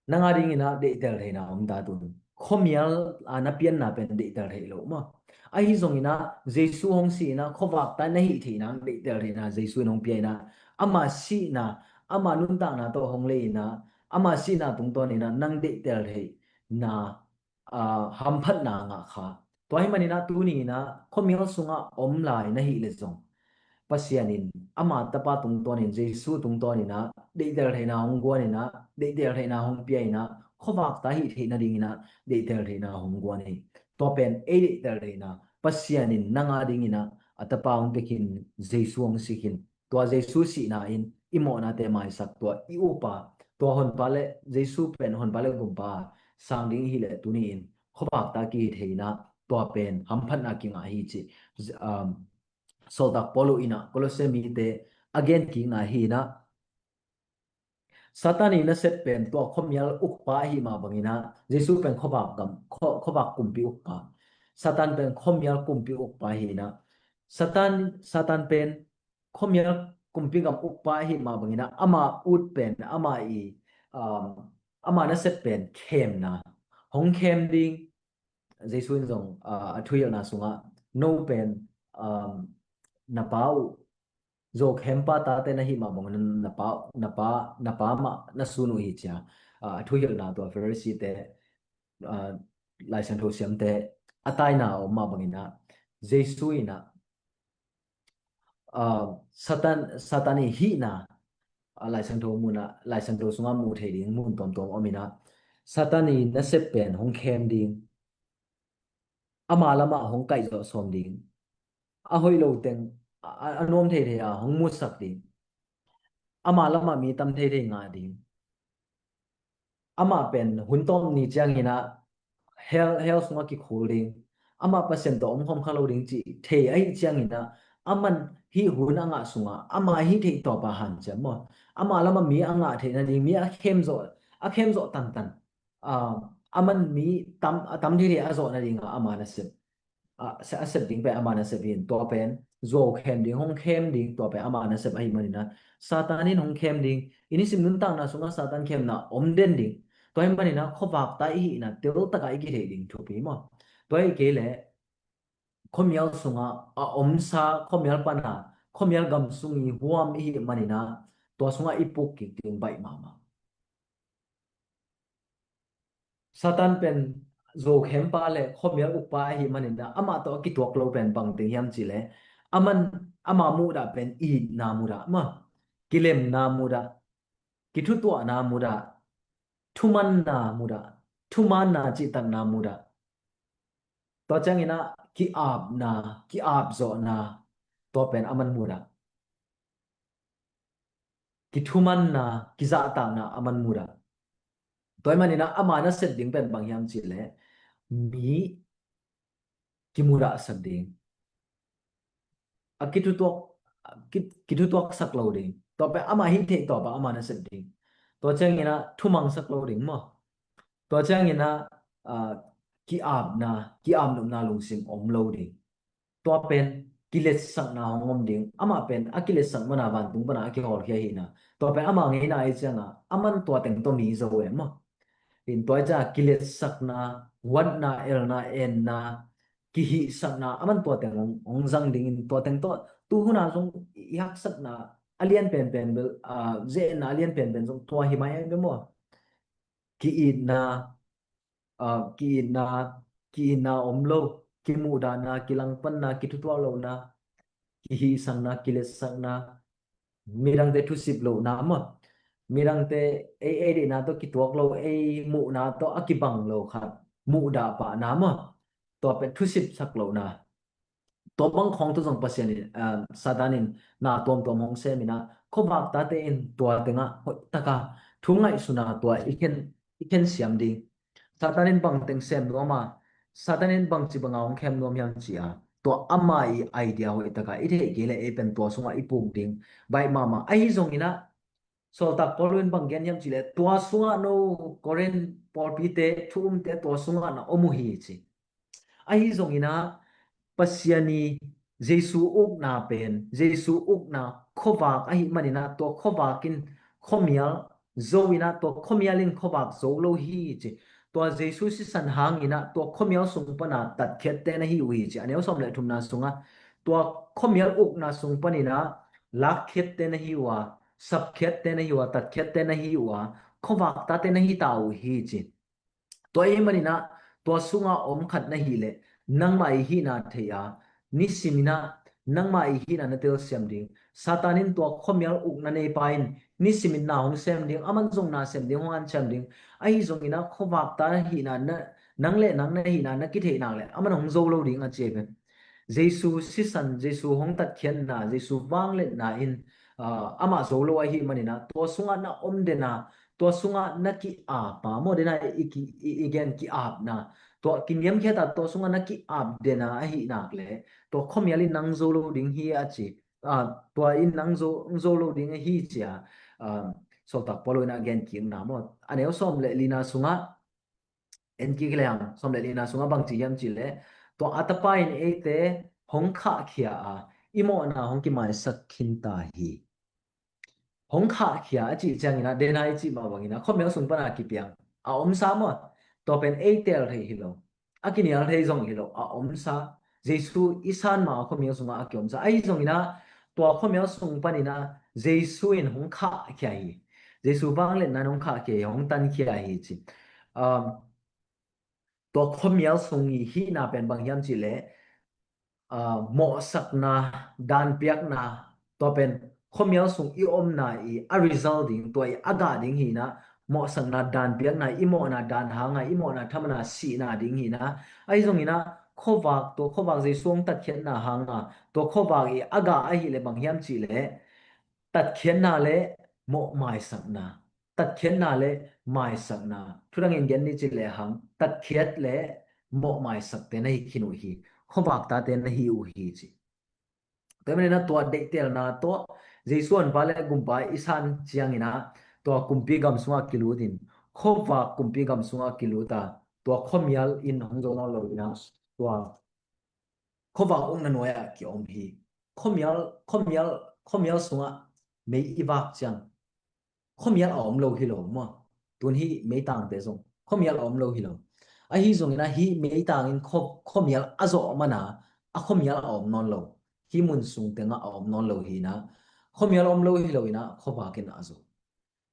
Nanga dingina, deihtel theihna om ta tun. khuamial a na pianna pen deihtel theih lo maw? Ahi zongin ah Jesu hong si in ah khuavak ta na hih theihna hong deihtel theihna Jesu in hong pia in ah, ama sihna, ama nuntakna tawh hong lei in ah, ama sihna tungtawn in ah nang deihtel theihna, aa, hamphatna ngah kha. Tua ahih manin ah tuni in ah khuamial sungah om lai na hih leh zong, Pasian in ama tapa tungtawn in, Jesu tungtawn in ah deihtel theihna hong guan in ah, deihtel theihna hong pia in ah, khuavak ta hih theih nadingin ah deihtel theihna hong guan hi. Tua pen ei deihtel theihna, Pasian in nang a dingin ah a tapa hong pia khin, Jesu hong si khin. Tua Jesu sihna in i mawhnate maisak, tua i upa, tua honpa le, Jesu pen honpa le gumpa sang ding i hih leh tuni in khuavak ta kihi thei in ah, tua pen hamphatna kingah hi cih, um, sawltak Paul in ah Kolose mite a gen kik ngai hi in ah, Satan i nasep pen tua khuamial ukpa ahih mah bangin ah, Jesu pen khuavak gam, khua-, khuavak kumpi ukpa. Satan pen khuamial kumpi ukpa hi in ah, Satan, Satan pen khuamial kumpi gam ukpa ahih mah bangin ah, ama ut pen, ama i, um, ama nasep pen khemna, hong khem ding. Jesu in zong, ah, a thuhilhna sungah, no pen, um, na pa uh, zo khempa tate na hih mah bangin na pa, na pa, na pa mah na sun uh hi ci a, ah, a thuhilhna tua Pharisee-te, ah, Lai Siangtho siamte a taina a om mah bangin ah, Jesu in ah, ah, Satan, Satan i hihna, ah, Lai Siangtho mun ah, Lai Siangtho sungah muh theih ding mun tuamtuam om in ah, Satan i nasep pen hong khem ding, ama lamah hong kaihzawh sawm ding, a hoih lo teng, a, a nuam theithei a hong musak ding, ama lamah mi tam theithei ngah ding. Amah pen hun tawm ni ciangin ah hell, hell sungah kikhul ding, amah Pasian tawh omkhawm kha lo ding cih thei ahih ciangin ah, aman hih hun a ngah sungah ama hih theih tawpah hanciam maw? Ama lamah mi a ngah theih nading, mi a khemzawh, a khemzawh tantan, ah, aman mi tam, a tam theithei a zawh nadingah ama nasep, a, a sep ding pen ama nasep hi in, tua pen zuau khem ding, hong khem ding, tua pen ama nasep ahih manin ah, Satan in hong khem ding, i nisim nuntakna sungah Satan khemna om den ding. Tua ahih manin ah khuavak ta i hihna teltak a i kitheih ding thupi maw? Tua hi kei leh khuamial sungah a omsa, khuamial pan a, khuamial gam sung i huam i hih manin ah, tua sungah i puk kik ding baih mahmah. Satan pen zo khempa le khuamial ukpa ahih manin ah, amah tawh a kituak lo pen bang teng hiam cih leh, aman, ama muhdah pen itna mudah maw, kilemna mudah, kithutuahna mudah, thumanna mudah, thumanna cihtakna mudah. Tua ciangin ah ki-apna, ki-apzawhna, tua pen aman mudah. Kithumanna, kizahtakna aman mudah. Tua ahih manin ah ama nasep ding pen bang hiam cih leh, mi kimudahsak ding, a kithutuak, ki, kithutuaksak lo ding. Tua pen ama hih theih tawpah ama nasep ding. Tua ciangin ah thumangsak lo ding maw? Tua ciangin ah, ah, ki-apna, ki-apnopna lungsim om lo ding. Tua pen kiletsakna hong om ding. Amah pen a kiletsak mana vantung pana a kihawlkhia hihna, tua pen ama ngeina ahih ciangah, aman tua teng tawh mi zo e maw? In tua ahih ciangah kiletsakna, huatna, elna, enna, kihihsakna, aman tua teng hong, hong zang dingin, tua teng tawh tu hun a zong i haksatna a lian penpen bel, ah, ze-etna a lian penpen zong tua hi mai e bel maw? Ki-itna, ah, ki-itna, ki-itna om lo, kimuhdahna, kilangpanna, kithutuak lohna, kihihsakna, kiletsakna, midangte thusip lohna maw? Midangte ei, ei deihna tawh kituak lo, ei muhna tawh a kibang lo khat muhdah pahna maw? Tua pen thusipsak lohna. Tua bang khawng tawh zong Pasian in, ah, Satan in na tuamtuam hong sem in ah, khuavak tate in tua tengah hoihtaka thu ngaihsutna tua i khen, i khen siam ding. Satan in bang teng sem nuam a, Satan in bangci banga hong khem nuam hiam ci a, tua ama i idea hoihtaka i theih kei leh ei pen tua sungah i puk ding baih mahmah. Ahi zongin ah, sawltak Paul in bang gen hiam cih leh, tua sungah no Korin pawlpite, thu umte tua sungah na om uh hi ci. Ahi zongin ah, Pasian i Jesu ukna pen, Jesu ukna khuavak ahih manin ah, tua khuavak in khuamial zo in ah, tua khuamial in khuavak zo lo hi ci. tua Jesu sisan hangin ah tua khuamial sung pana tatkhiatte na hi uh hi ci. A neu sawm le thumna sungah tua khuamial ukna sung panin ah lakkhiatte na hi uh a, sapkhiatte na hi uh a, tatkhiatte na hi uh a, khuavak tate na hi ta uh hi ci. Tua ahih manin ah tua sunga om khat na hih leh nangmah i hihna thei a, nisimin ah nangmah i hihna na telsiam ding. Satan in tua khuamial ukna neipa in nisimin na hong sem ding, aman zong na sem ding, hong hanciam ding. Ahi zongin ah khuavak ta hihna na, nang le nang na hihna na kitheih nak leh aman hong zo lo ding a ci hi. Jesu sisan, Jesu hong tatkhiatna, Jesu vangliatna in ah, amah zo lo ahih manin ah tua sungah na om den a, tua sungah na ki-ap a, maw, den a i, ki, i, i gen ki-apna, tua kiniamkhiat a tua sungah na ki-ap den a ahih nak leh tua khuamial in nang zo lo ding hi a ci. Ah, tua in nang zo, zo lo ding hi ci a, ah, Sawltak Paul in a gen kikna, maw. A neu sawm le lina sungah en kik leng, sawm le lina sungah bang ci hiam cih leh, tua a tapa in eite hong khahkhia a, i mawhna hong kimaisak khin ta hi. Hong khahkhia a cih ciangin ah, den a i cih mah bangin ah, khuamial sung pana kipiang a omsa maw, tua pen ei teel thei hi lo, a kinial thei zong hi lo, a omsa. Jesu i san ma a khuamial sungah a kiomsa. Ahi zongin ah tua khuamial sung panin ah Jesu in hong khahkhia hi. Jesu vangliatna in hong khahkhia hi, hong tankhia hi ci. Um, tua khuamial sung i hihna pen bang hiam cih leh, ah, mawhsakna, daanpiakna, tua pen khuamial sung i omna i a result ding, tua i a gah ding hi-in ah, mawhsakna, daanpiakna, i mawhna daan hanga, i mawhna thaman a sihna ding hi-in ah. Ahi zongin ah khuavak, tua khuavak Jesu hong tatkhiatna hanga tua khuavak i a gah ahih leh bang hiam cih leh, tatkhiatna le mawhmaisakna, tatkhiatna le maisakna. Thudang in gen ni cih lehang, tatkhiat le mawhmaisakte na hi khin uh hi, khuavak tate na hi uh hi ci. Tua manin ah tua deihtelna tawh Jesu honpa le gumpa i san ciangin ah tua kumpi gam sungah kilut in, khuavak kumpi gam sungah kilut a, tua khuamial in hong zo nawn lo in ah, tua khuavak ukna nuai-ah kiom hi. Khuamial, khuamial, khuamial sungah mei i vak ciang khuamial a om lo hi lo maw? Tun hih meitangte zong khuamial a om lo hi lo. Ahi zongin ah hih meitang in khua-, khuamial a zawh man a, a khuamial a om nawn lo. Hih mun sung tengah a om nawn lo hi-in ah, khuamial a om lo hi lo in ah khuavak in a zo.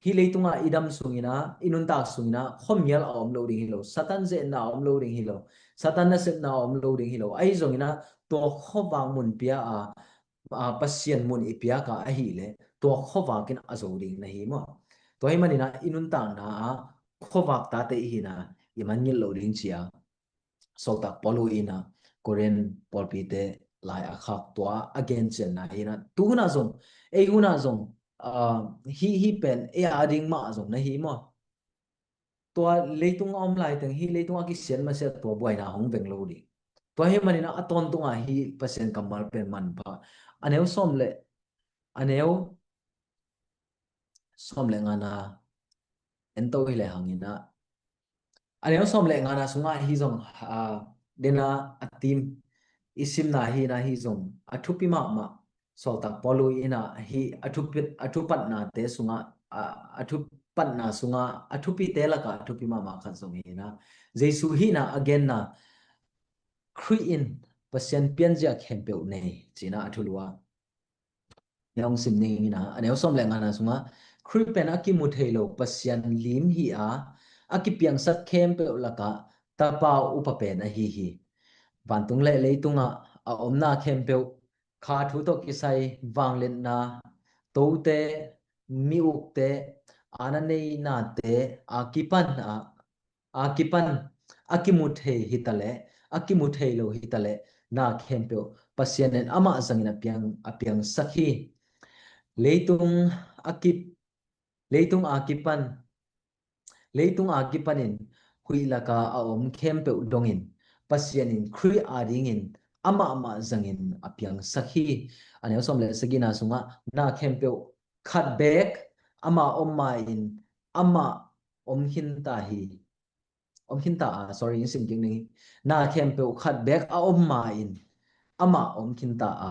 Hih leitungah i dam sungin ah, i nuntak sungin ah khuamial a om lo ding hi lo. Satan zeetna a om lo ding hi lo. Satan nasepna a om lo ding hi lo. Ahi zongin ah tua khuavak mun pia a, a, Pasian mun i piak a ahih leh tua khuavak in a zo ding na hi maw? Tua ahih manin ah i nuntakna ah khuavak tate i hihna i mangngilh loh ding ci a, Sawltak Paul in ah Korin pawlpite lai a khak tua a gencianna hi-in ah, tu hun ah zong, ei hun ah zong, ah, hih, hih pen ei a ding mah zong na hi maw? Tua leitung a om laiteng, hih leitung a kisiat masiat tua buaina hong veng lo ding. Tua ahih manin ah a tawntung ah hih Pasian kammal pen manpha. A neu sawm le, a neu sawm le ngana en to hi lehang in ah, a neu sawm le ngana sungah hih zong, ah, den a, a theme i simna hi-in ah hih zong a thupi mahmah. Sawltak Paul in ah hih a thupi, a thupatnate sungah, a, a thupatna sungah a thupite lakah a thupi mahmah khat zong hi-in ah, Jesu hihna a genna, Khrih in Pasian pianzia khempeuh nei, ci-in ah a thulu a. Hong sim ning in ah, a neu sawm le ngana sungah, Khrih pen a kimu thei lo Pasian lim hi a, a kipiangsak khempeuh lakah Tapa upa pen ahi hi. Vantung le leitungah a omna khempeuh, kha thu tawh kisai vangliatna, tote, mi ukte, aana neinate a kipan ah, a kipan, a kimu thei hi taleh, a kimu thei lo hi taleh, na khempeuh Pasian in amah zangin a piang, a piangsak hi. Leitung a kip, leitung a kipan, leitung a kipanin huih laka a om khempeuh dongin Pasian in Khrih adingin amah mah zangin a piangsak hi. A neu sawm le sagihna sungah, na khempeuh khat beek ama om ma-in amah om khinta hi. Om khinta a, sorry, in sim kik ning. Na khempeuh khat beek a om ma-in amah om khinta a,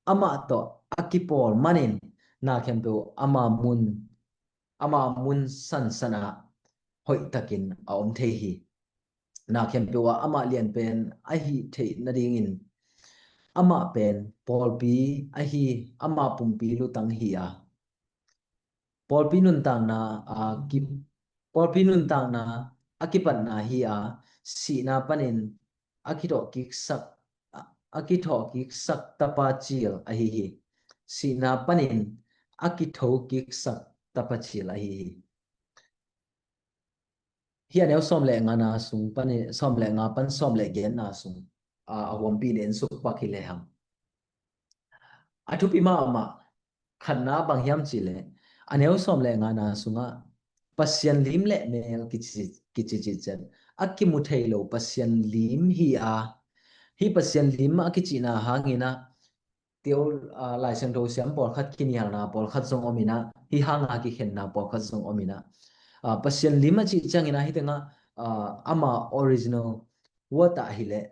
amah tawh a kipawl manin na khempeuh ama mun, ama mun sansan ah hoihtakin a om thei hi. Na khempeuh ah amah lian pen ahi theih nadingin amah pen pawlpi ahi, amah pumpi lutang hi a, pawlpi nuntakna a ki, pawlpi nuntakna a kipatna hi a, sihna panin a kithawhkiksak, a kithawhkiksak tapa cil ahi hi. Sihna panin a kithawhkiksak tapa cil ahi hi. Hih a neu sawm le ngana sung pan, sawm le nga pan sawm le giatna sung a, a huampi in en suk pak hi lehang, a thupi mahmah khatna bang hiam cihleh, a neu sawm le ngana sungah Pasian lim le mel kici, kici ciat a kimu thei lo Pasian lim hi a, hih Pasian lim a kicihna hangin ah teo, aa, Lai Siangtho siam pawlkhat kinialna pawlkhat zong om in ah, hih hanga kikhenna pawlkhat zong om in ah, aa, Pasian lim a cih ciangin ah hih tengah, aa, ama original word ah hileh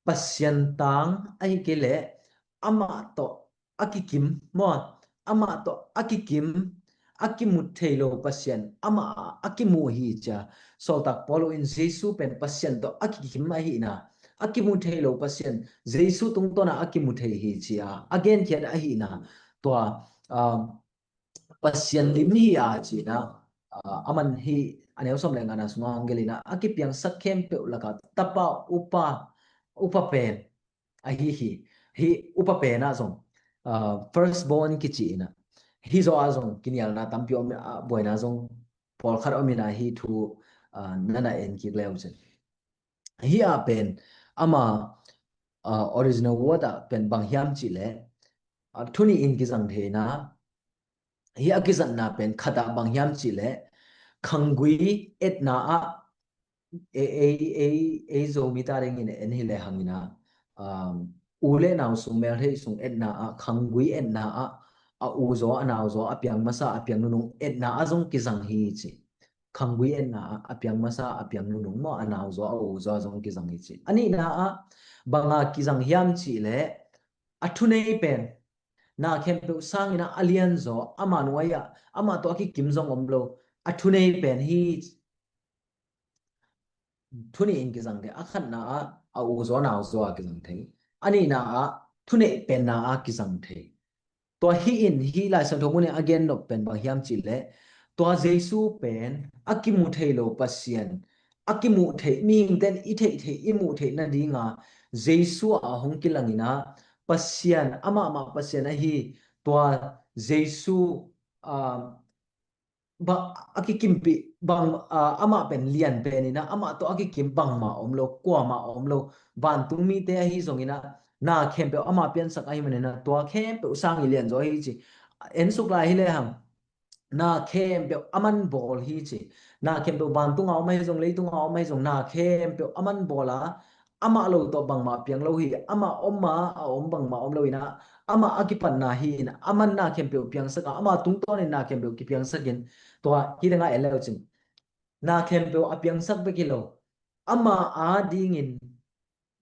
Pasian tang ahi kei leh amah tawh a kikim maw, amah tawh a kikim, a kimu thei lo Pasian amah a kimu hi cia. Sawltak Paul in Jesu pen Pasian tawh a kikim ahihna, a kimu thei lo Pasian Jesu tungtawn a kimu thei hi cia a genkhiat ahihna, tua, um, Pasian lim hi a cihna, uh, aman hi a neu sawm le ngana sungah hong gelh in ah a kipiangsak khempeuh lakah tapa upa, upa pen ahi hi. Hih upa pen ah zong, uh, first born kici in ah, hih zawh ah zong kinialna tampi om in ah, buaina zong pawlkhat om in ah hih thu, uh, na na en kik le uh cin. Hih ah pen ama, uh, original word ah pen bang hiam cihleh, uh, thu nih in kizang thei in ah, hih a kizatna pen khat ah bang hiam cihleh, khanggui etna ah, ei, ei, ei, ei Zomi ta dingin en hi lehang in ah, um, u le nau sung, meltheih sung etna ah, khanggui etna ah, a u zaw, a nau zaw a piang masa, a piang nunung etna ah zong kizang hi ci. Khanggui etna ah a piang masa, a piang nunung maw, a nau zaw, a u zaw ah zong kizang hi ci. A nihna ah banga kizang hiam cihleh, a thunei pen na khempeuh sangin ah a lianzaw, ama nuai ah amah tawh a kikim zong om lo, a thunei pen hi. Thu nih in kizang thei, a khatna ah a u zaw nau zaw a kizang thei, a nihna ah thuneih penna ah kizang thei. Tua hih in hih Lai Siangtho mun in a gen nop pen bang hiam cihleh, tua Jesu pen a kimu thei lo Pasian, a kimuh theih, mihingte in i theih theih, i muh theih nadinga Jesu ah hong kilang in ah, Pasian, amah mah Pasian ahi tua Jesu, ah, ba, a kikimpih bang, ah, amah pen lian pen in ah, amah tawh a kikim bangmah om lo, kuamah om lo, vantung mite ahi zongin ah, na khempeuh amah piansak ahih manin ah, tua khempeuh sang i lianzaw hi ci. En suk lai hi lehang, na khempeuh aman bawl hi ci. Na khempeuh vantung a om ahi zong, leitung a om ahi zong, na khempeuh aman bawl a, amah lo tawh bangmah piang lo hi, amah om a, a om bangmah om lo in ah, amah a kipatna hi in, aman na khempeuh piangsak a, amah tungtawnin na khempeuh kipiangsak in, tua hih tengah en le uh cin. Na khempeuh a piangsak bek hi lo, amah adingin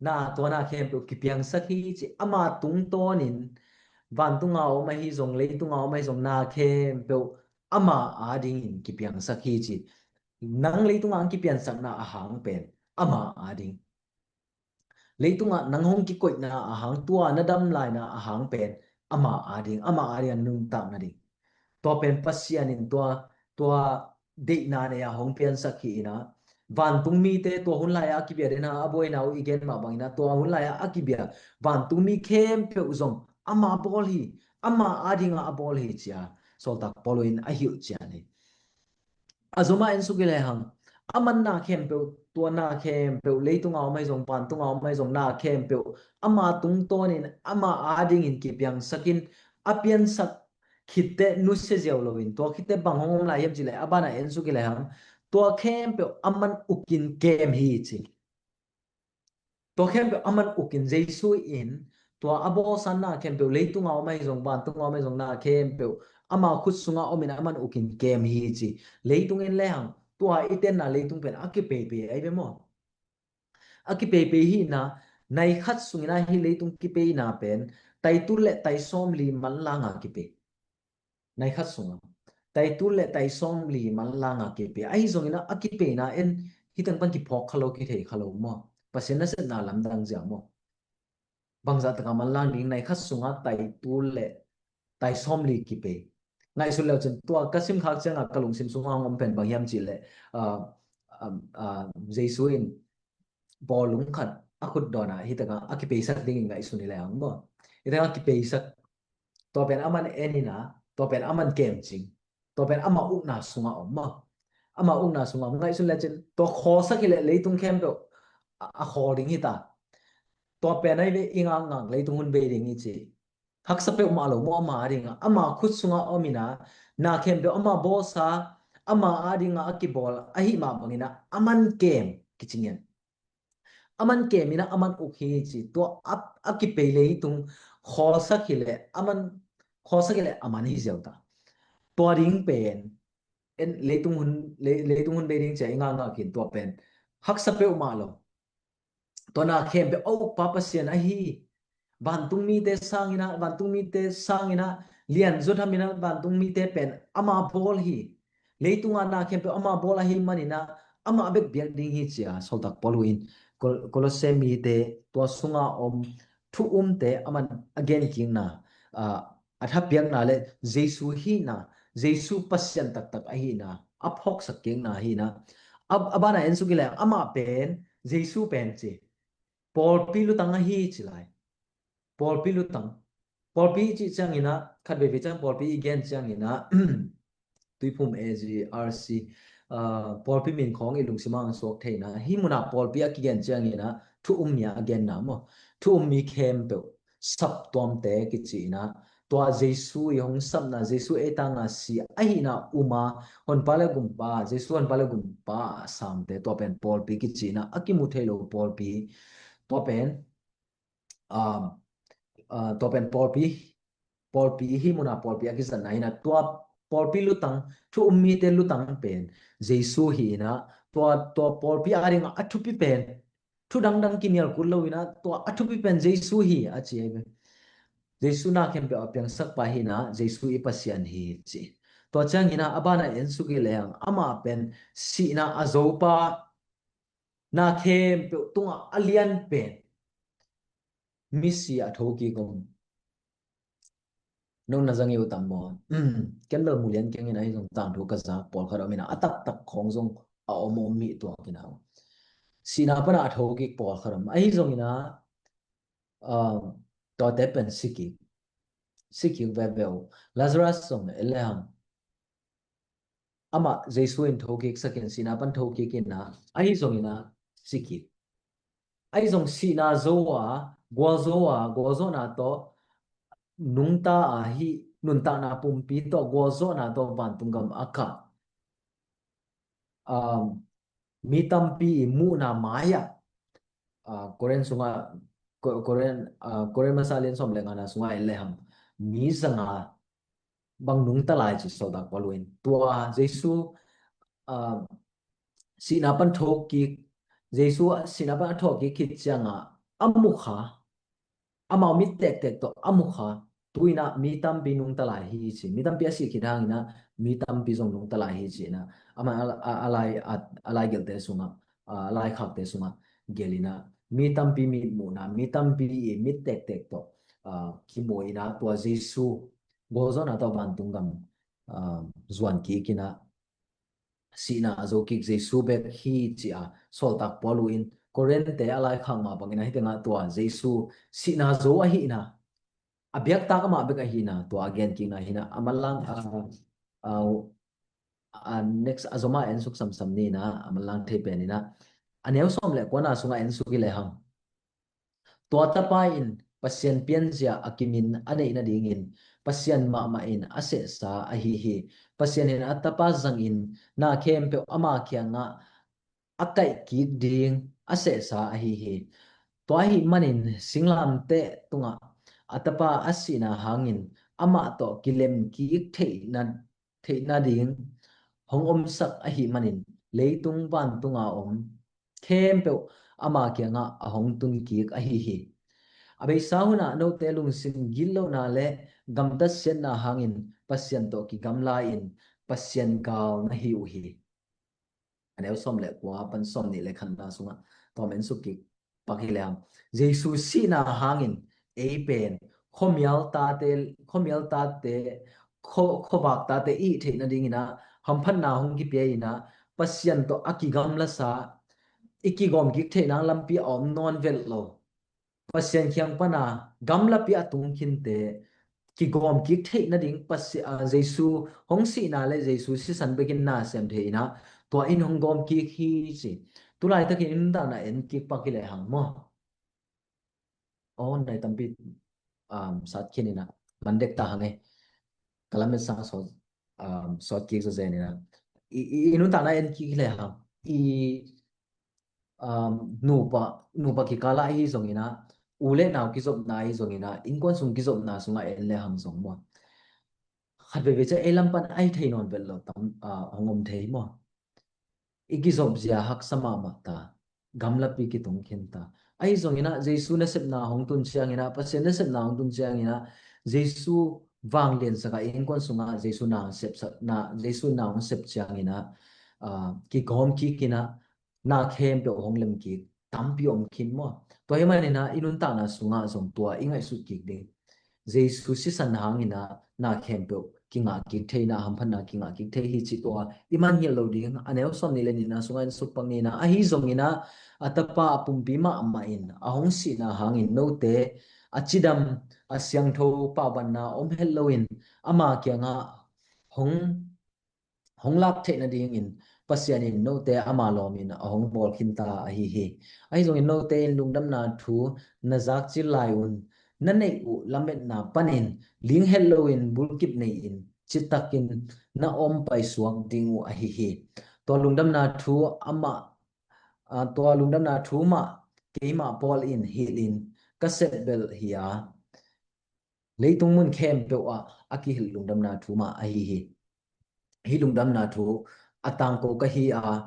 na, tua na khempeuh kipiangsak hi ci, amah tungtawnin vantung a om ahi zong, leitung a om ahi zong, na khempeuh amah adingin kipiangsak hi ci. Nang leitung a hong kipiansakna a hang pen amah ading. Leitung ah nang hong kikoihna a hang, tua na dam laina a hang pen amah ading, amah ading a nuntak nading. Tua pen Pasian in tua, tua deihna nei a hong piansak hi in ah, vantung mite tua hun lai a kibia den a, a buaina uh i gen mah bangin ah, tua hun lai a kibia vantung mi khempeuh zong amah bawl hi, amah ading a bawl hi cia Sawltak Paul in a hilh cian hi. A zomah en suk hi lehang, aman na khempeuh, tua na khempeuh, leitung a om ahi zong, vantung a om ahi zong, na khempeuh ama tungtawnin, ama adingin kipiangsakin, a piansak khitteh nusia ziau loin, tua khitteh bang hong om lai hiam cihleh, a banah en suk hi lehang, tua khempeuh aman ukin kem hi ci. Tua khempeuh aman ukin, Jesu in tua a bawlsan na khempeuh, leitung a om ahi zong, vantung a om ahi zong, na khempeuh ama khut sungah omin aman ukin kem hi ci. Leitung en lehang, tua i tenna leitung pen a kipeipei ahi ve maw? A kipeipei hi in ah, nai khat sungin ah hih leitung kipeina pen tai tul le tai sawmli manlang a kipei. Nai khat sungah. taitul le taisawmli manlang a kipei. Ahi zongin a kipeina en hiteng pan kiphawk kha lo, kithei kha lo maw? Pasian nasepna lamdang zia maw? Bangzah taka manlang ding? Nai khat sungah taitul le taisawmli kipei. Ngaihsun leu cin tua ka simkhak ciangah ka lungsim sungah hong om pen bang hiam cihleh, ah, ah, ah, Jesu in bawlung khat a khut dawnah hitaka a kipeisak dingin ngaihsun hi leng maw? Hitaka kipeisak, tua pen aman en inah, tua pen aman kemcing, tua pen ama ukna sungah om maw? Ama ukna sungah om. Ngaihsun lecin tua khawlsak hileh leitung khempeuh a, a khawl ding hita. Tua pen ahi ve, i ngakngak leitung hun bei ding i ci. Haksa peuhmah lo maw ama a dingah? Ama khut sungah om inah, na khempeuh ama bawlsa, ama a dingah a kibawl ahi mah banginah aman kem kici ngian. Aman kem inah aman uk hi ci. Tua a, a kipei leitung khawlsak hileh aman, khawlsak hileh aman hi ziau ta. Tua ding pen en leitung hun, lei, leitung hun bei ding cia i ngakngak in tua pen haksa peuhmah lo. Tua na khempeuh a ukpa Pasian ahi. Vantung mite sanginah, vantung mite sanginah lianzut haminah vantung mite pen ama bawl hi. Leitunga na khempeuh ama bawl ahi maninah ama bek biak ding hi cia Sawltak Paul in Kol-, Kolosse mite tua sunga om thu umte aman a genkikna, ah, a thapiakna le Jesu hihna, Jesu Pasian taktak ahihna a phawksak kikna hihna. A, a bana en suk i leng amah pen Jesu pen ci. Pawlpi lutang ahi ci lai. Pawlpi lutang. Pawlpi i cih cianginah khat veivei ciang pawlpi i gen cianginah Tuiphum A G R C, ah, pawlpi min khawng i lungsimah hong suak theihna. Hih munah pawlpi a kigen cianginah thu um mi a genna maw? Thu um mi khempeuh saptuamte kici inah tua Jesu i hong sapna, Jesu ei tanga si ahihna uma, honpa le gumpa, Jesu honpa le gumpa a samte, tua pen pawlpi kici inah a kimu thei lo pawlpi. Tua pen, um, uh, tua pen pawlpi, pawlpi hih muna pawlpi a kizatna hinah tua pawlpi lutang, thu um mite lutang pen Jesu hi inah tua, tua pawlpi a dingah a thupi pen, thu dangdang kinial kul lo inah tua a thupi pen Jesu hi a ci ahi ve. Jesu na khempeuh a piangsak pa hi inah Jesu i Pasian hi ci. Tua ciang hinah a bana en suk i leng amah pen sihna a zopa, na khempeuh tungah a lian pen misi a thokik om. Nong na zang i uh tam maw? Ken bel mu lian keng in ahi zong tangthu ka zak pawlkhat om inah a taktak khawng zong a om om mi tuak inah sihna pana a thokik pawlkhat om ahi zong inah, um, tuate pen sikik, sikik veve uh. Lazarus zong en le hang amah Jesu in thokik sakin sihna pan thokik inah ahi zong inah sikik. Ahi zong sihna zo a, gualzo a, gualzawhna tawh nungta a, hih nuntakna pumpi tawh gualzawhna tawh vantung gam a kah, um, mi tampi i muhna mai-ah, uh, Korin sungah, Ko-, Korin, uh, Korin masa lian sawm le ngana sungah en le hang mi zanga bang nungta lai ci Sawltak Paul in. Tua Jesu, ah, sihna pan thawkkik, Jesu sihna pan a thawkkik khit ciangah a mukha, amau mit tektek tawh a mukha, tu inah mi tampi nungta lai hi ci. Mi tampi a sih khit hanginah mi tampi zong nungta lai hi ci inah amah a, a, a lai, a, a laigelhte sungah, ah, laikhakte sungah gelh inah mi tampi mitmuhna, mi tampi i mit tektek tawh, ah, kimu inah tua Jesu gualzawhna tawh vantung gam, ah, zuan kik inah sihna a zo kik Jesu bek hi ci-a Sawltak Paul in Korinte a laikhak mah bangin ahi tengah tua Jesu sihna zo ahihna, a biaktak amah bek ahihna tua a genkikna hinah a manlang, ah, ah, ah, next a zomah en suk samsam ni inah a manlang thei pen inah a neu sawm le kuana sungah en suk i le hang. Tua tapa in Pasian pianzia a kimin a neih nadingin Pasian mahmah in a sehsa ahi hi. Pasian in a tapa zangin na khempeuh ama kiangah a kaihkik ding a sehsa ahi hi. Tua ahih manin singlamteh tungah a tapa a sihna hangin amah tawh kilemkik theihna theih nading hong omsak ahih manin leitung vantunga om khempeuh ama kiangah a hong tunkik ahi hi. A beisa hunah note lungsim gitlohna le gamtat siatna hangin Pasian tawh kigamla-in Pasian gal na hi uh hi. A neu sawm le kua pan sawm nih le khatna sungah tawm en suk kik pak hi leng, Jesu sihna hangin ei pen khuamial tate, khuamial tate, khua, khuavak tate i theih nadingin ah hamphatna hong kipia in ah Pasian tawh a kigamlasa, i kigawm kik theih nang lampi a om nawn velh lo. Pasian kiang pana gamlapi a tung khinte kigawm kik theih nading Pasi-, a, Jesu hong sihna le Jesu sisan bekin na sem thei in ah tua in hong gawm kik hi ci. Tulaitakin i nuntakna en kik pak hi lehang maw? Aw, nai tampi, um, sat khin in ah man dek ta hang e. Ka lamet sang sawt, um, sawt kik zawzen in ah i, i, i nuntakna en kik hi lehang i, um, nupa, nupa kikala ahi zongin ah, u le nau kizopna ahi zongin ah, innkuan sung kizopna sungah en le hang zong maw? Khat veve ciang ei lam pan ahi thei nawn vet lo tam, ah, hong om thei maw? I kizop zia haksa mahmah ta, gamlapi kitung khin ta. Ahi zongin ah, Jesu nasepna hong tun ciangin ah, Pasian nasepna hong tun ciangin ah, Jesu vanglian saka innkuan sungah Jesu na hong sepsak, na, Jesu na hong sep ciangin ah, ah, kigawm kik in ah, na khempeuh hong lem kik tampi om khin maw? Tua hi manin ah i nuntakna sungah zong tua i ngaihsut kik ding. Jesu sisan hangin ah na khempeuh kingah kik thei in ah, hamphatna kingah kik thei hi ci tua i man ngilh lo ding. A neu sawm nih le nihna sungah en suk pak ni in ah, ahi zongin ah a Tapa a pumpi mahmah in a hong sihna hangin note a cidam a siangtho paubanna om het loin ama kiangah hong hong lak theih nadingin Pasian in note ama lawmin a hong bawl khin ta ahi hi. Ahi zongin note in lungdamna thu na zakcil lai un, na neih uh lametna panin ling het loin bulkip nei-in citakin na om paisuak ding uh ahi hi. Tua lungdamna thu amah, ah, tua lungdamna thu mah keimah Paul in hilhin ka sepbelh hi a, leitung mun khempeuh ah a kihilh lungdamna thu mah ahi hi. Hih lungdamna thu a tangko ka hi a,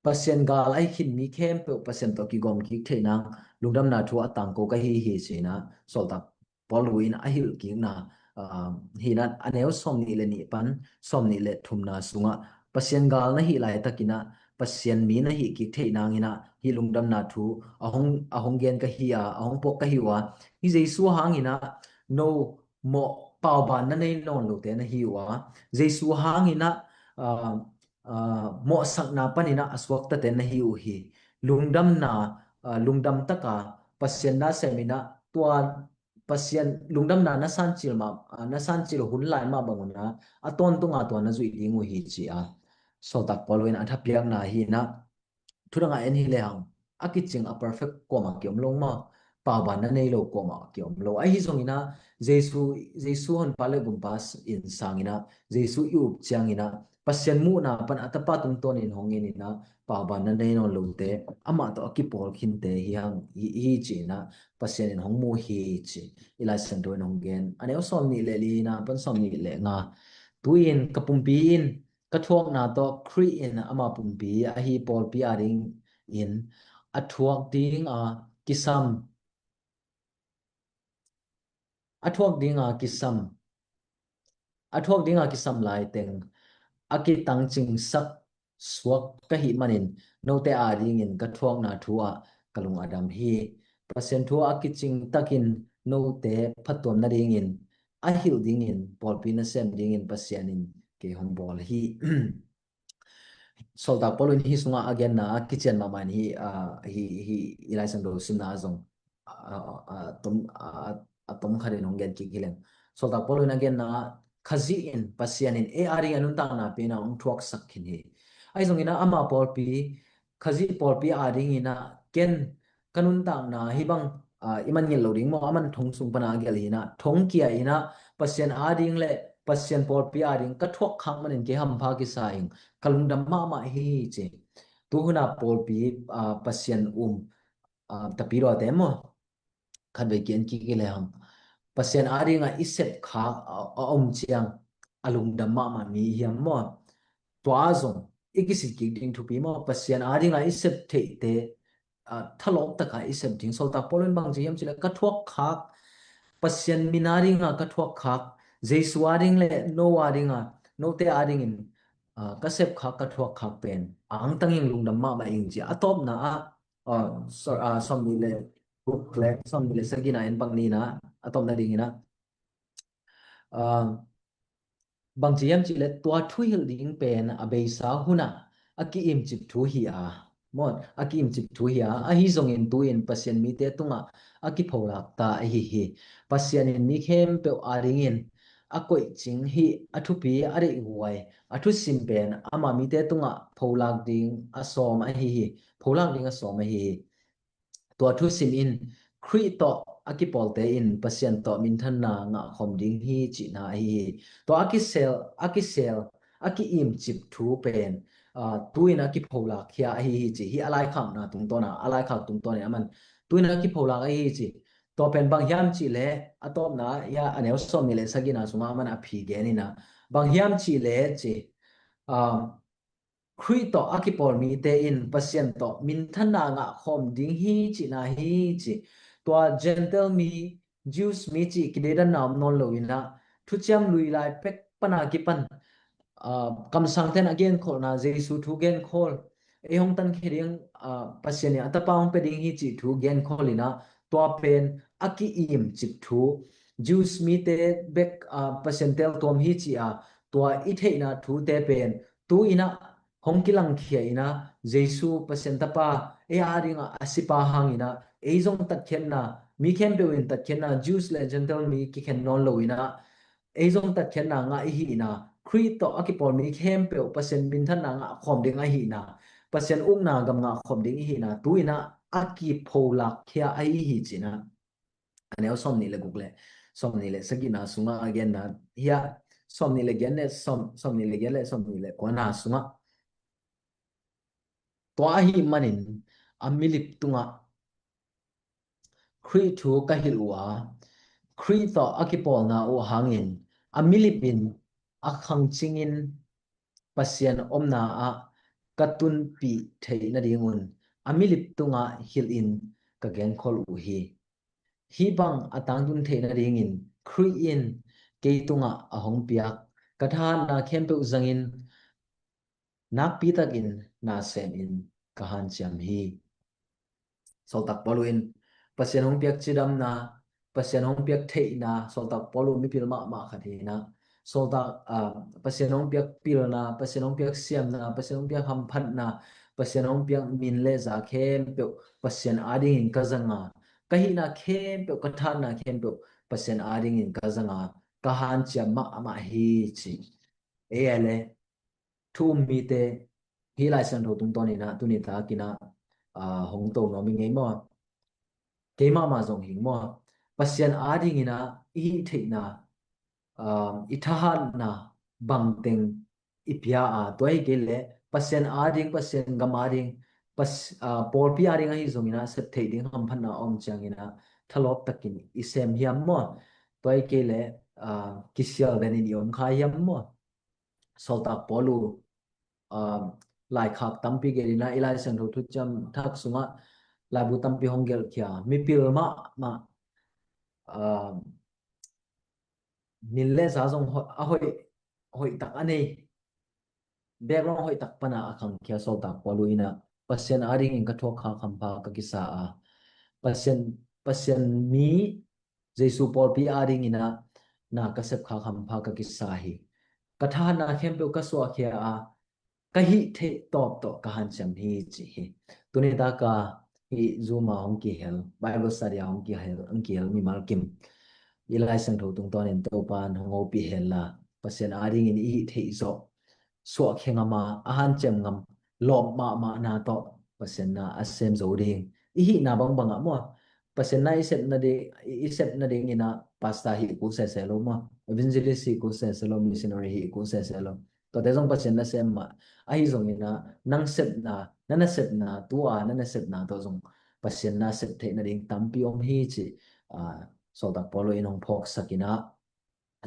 Pasian gal ahi khin mi khempeuh Pasian tawh kigawm kik theih nang lungdamna thu a tangko ka hi hi ci-in ah Sawltak Paul in a hilh kikna, ah, hi in ah a neu sawm nih le nih pan sawm nih le thumna sungah Pasian gal na hih laitakin ah Pasian mi na hih kik theih nangin ah hih lungdamna thu a hong, a hong gen ka hi a, a hong puak ka hi uh a, hih Jesu hangin ah no mawh pauban na nei nawn lote na hi uh a, Jesu hangin ah, ah, ah, mawhsakna panin ah a suaktate na hi uh hi. Lungdamna, ah, lungdam taka Pasian na sem in ah tua Pasian lungdamna na sancil mah, ah, na sancil hun lai mah bangun ah a tawntunga tua na zuih ding uh hi ci a Sawltak Paul in a thapiakna hi in ah, thudang a en hi lehang a kicing a perfect kuamah kiom lo maw? Pauban na nei lo kuamah kiom lo. Ahi zongin ah Jesu, Jesu honpa le gumpa in sangin ah Jesu i up ciangin ah Pasian muhna pan a Tapa tungtawnin hong en in ah pauban na nei nawn lote amah tawh a kipawl khinte hi hang hi, hi ci-in ah Pasian in hong mu hi ci. I Lai Siangtho in hong gen. A neu sawm nih le li-na pan sawm nih le nga. Tu-in ka pumpi in ka thuakna tawh Khrih in ama pumpi ahi pawlpi adingin a thuak dinga kisam, a thuak dinga kisam, a thuak dinga kisam laiteng a kitangcingsak suak ka hih manin note adingin ka thuakna thu ah ka lung a dam hi. Pasian thu a kicing takin note phattuam nadingin a hilh dingin pawlpi nasem dingin Pasian in kei hong bawl hi. Sawltak Paul in hih sungah a genna a kician mahmah in hih, ah, hih, hih i Lai Siangtho simna ah zong, ah, ah, ah, tom, ah, ah, tom khat in hong gen kik hi leng. Sawltak Paul in a genna ah Khazih in Pasian in ei ading a nuntakna pen a hong thuaksak khin hi. Ahi zongin ah ama pawlpi, Khazih pawlpi adingin ah ken ka nuntakna hih bang, ah, i man ngilh lo ding maw? A man thong sung pana a gelh hi in ah, thong kia in ah Pasian ading le Pasian pawlpi ading ka thuak khak manin kei hampha kisa ing, ka lungdam mahmah hi ci. Tu hun a pawlpi, ah, Pasian um, ah, tapidaw te maw? Khat vei ki en kik hi lehang Pasian adinga i sep khak a, a om ciang a lungdam mahmah mi hiam maw? Tua zong i kisik kik ding thupi maw? Pasian adinga i sep theihte, ah, thalawp taka i sep ding. Sawltak Paul in bang ci hiam cih leh ka thuak khak, Pasian min adinga ka thuak khak, Jesu ading le no adinga note adingin, ah, ka sepkhak, ka thuakkhak pen angtang ing, lungdam mahmah ing ci. A tawpna ah, ah, so-, ah, sawmnih le guk le sawmnih le sagihna en bang nina, a tawpna dingina, ah, bangci hiam cihleh tua thuhilh ding pen a beisa hunah a ki-imcip thu hi a, maw, a ki-imcip thu hi a, ahi zongin tu-in Pasian mite tungah a kipholakta ahi hi. Pasian in mi khempeuh adingin a koihcing hi, a thupi, a deihhuai, a thusim pen ama mite tungah pholak ding a sawm ahi hi. Pholak ding a sawm ahi hi. Tua thusim in Khrih tawh a kipawlte in Pasian tawh minthanna ngahkhawm ding hi cihna ahi hi. Tua a kisel, a kisel, a ki-imcip thu pen, ah, tu-in a kipholakkhia ahi hi ci. Hih a laikhakna tungtawna, a laikhak tungtawnin aman tu-in a kipholak ahi hi ci. Tua pen bang hiam cihleh, a tawpna, hia, a neu sawmnih le sagihna sungah aman a phi genin ah, bang hiam cihleh ci, ah, Khrih tawh a kipawl mite in Pasian tawh minthanna ngahkhawm ding hi cihna hi ci. Tua Gentile mi, Jews mi cih kideidanna om nawn loin ah, thuciam lui lai pek pana kipan, ah, kamsangte'n a genkholhna, Jesu thu genkhawl, ei hong tankhia ding, ah, Pasian in a tapa hong pia ding hi cih thu genkhawl in ah, tua pen a ki-imcip thu, Jews mite bek, ah, Pasian teltuam hi ci a, tua i theihna thute pen tu-in ah hong kilangkhia in ah, Jesu Pasian tapa, ei adingah a sipa hangin ah, ei zong tatkhiatna, mi khempeuh in tatkhiatna, Jews le Gentile mi kikhen nawn loin ah, ei zong tatkhiatna ngah i hihna, Khrih tawh a kipawl mi khempeuh Pasian minthanna ngahkhawm ding ahihna, Pasian ukna gam ngahkhawm ding i hihna, tu-in ah a kipholakkhia ahi hi cihna. A neu sawmnih le guk le sawmnih le sagihna sungah a genna, hia, sawmnih le giat le sawm-, sawmnih le giat le sawmnih le kuana sungah, tua ahih manin a milip tungah Khrih thu ka hilh uh a, Khrih tawh a kipawlna uh hangin a milip in a khangcingin Pasian omna ah ka tunpih theih nadingun a milip tungah hilhin ka genkhol uh hi. Hih bang a tangtun theih nadingin Khrih in kei tungah a hong piak ka thahatna khempeuh zangin nakpitakin na semin ka hanciam hi. Sawltak Paulu in Pasian hong piak cidamna, Pasian hong piak theihna, Sawltak Paulu mipil mahmah khat hi in ah, Sawltak, ah, Pasian hong piak pilna, Pasian hong piak siamna, Pasian hong piak hamphatna, Pasian hong piak min le za khempeuh Pasian adingin ka zanga, ka hihna khempeuh, ka thahatna khempeuh Pasian adingin ka zanga, ka hanciam mahmah hi ci. Ei a le thu um mite, hih Lai Siangtho tungtawn in ah tuni takin ah, ah, hong to nuam i ngei maw? Keimah mah zong hing maw? Pasian adingin ah i hih theihna, ah, i thahatna bangteng i pia a, tua hi kei leh Pasian ading, Pasian gam ading, Pas-, ah, pawlpi ading ahi zongin ah sep theih ding hamphatna a om ciangin ah thalawp takin i sem hiam maw? Tua hi kei leh, ah, kisial den in i om kha hiam maw? Sawltak Paulu, ah, laikhak tampi gelh in ah, i Lai Siangtho Thuciam Thak sungah laibu tampi hong gelhkhia, mipil mahmah, ah, min le za zong ho-, a hoih, hoih tak a nei, background hoih tak pana a khangkhia Sawltak Paulu in ah Pasian adingin ka thuakkhak hampha ka kisa a, Pasian, Pasian mi Jesu pawlpi adingin ah na ka sepkhak hampha ka kisa hi. Ka thahatna khempeuh ka suahkhia a, ka hih theih tawp tawh ka hanciam hi ci hi. Tuni taka hih Zoom a hong kihel, Bible study a hong kihel, hong kihel mimal kim, i Lai Siangtho tungtawnin Topa'n hong hopih hen la, Pasian adingin i hih theih zawh suahkhia ngam a, a hanciam ngam lawp mahmahna tawh Pasian na a sem zo ding. I hihna bangbang ah maw, Pasian na i sepna ding, i, i sepna dingin ah pastor hih kul sese lo maw, evangelist hih kul sese lo, missionary hih kul sese lo. Tuate zong Pasian nasem mah. Ahi zongin ah nang sepna, na nasepna, tu-a na nasepna tawh zong Pasian na sep theih nading tampi om hi ci, ah, Sawltak Paulu in hong phawksak in ah,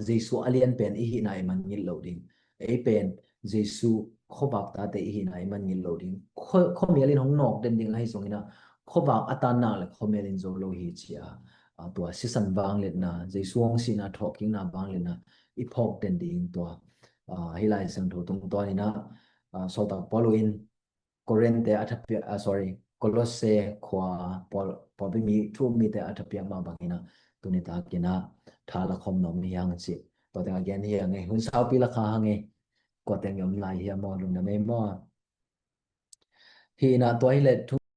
Jesu a lian pen i hihna i man ngilh lo ding. Ei pen Jesu khuavak tate i hihna i man ngilh lo ding. Khua-, khuamial in hong nawk den ding ahi zongin ah, khuavak a tan nak le khuamial in zo lo hi ci a, ah, tua sisan vangliatna, Jesu hong sihna thawhkikna vangliatna i phawk den ding tua, Hih Lai Siangtho tungtawn in ah, Sawltak Paul in Korinth te a thapiak, sorry, Kolosse khua Paul, Paul pi mi thu mite a thapiak mah bangin ah tuni takin ah tha la khawm nuam hi hang ci. Tua teng a gen hi hang e, hun saupi la kha hang e. Kua teng i om lai hi a maw, lungdam ei maw? Hi in ah tua hi leh thu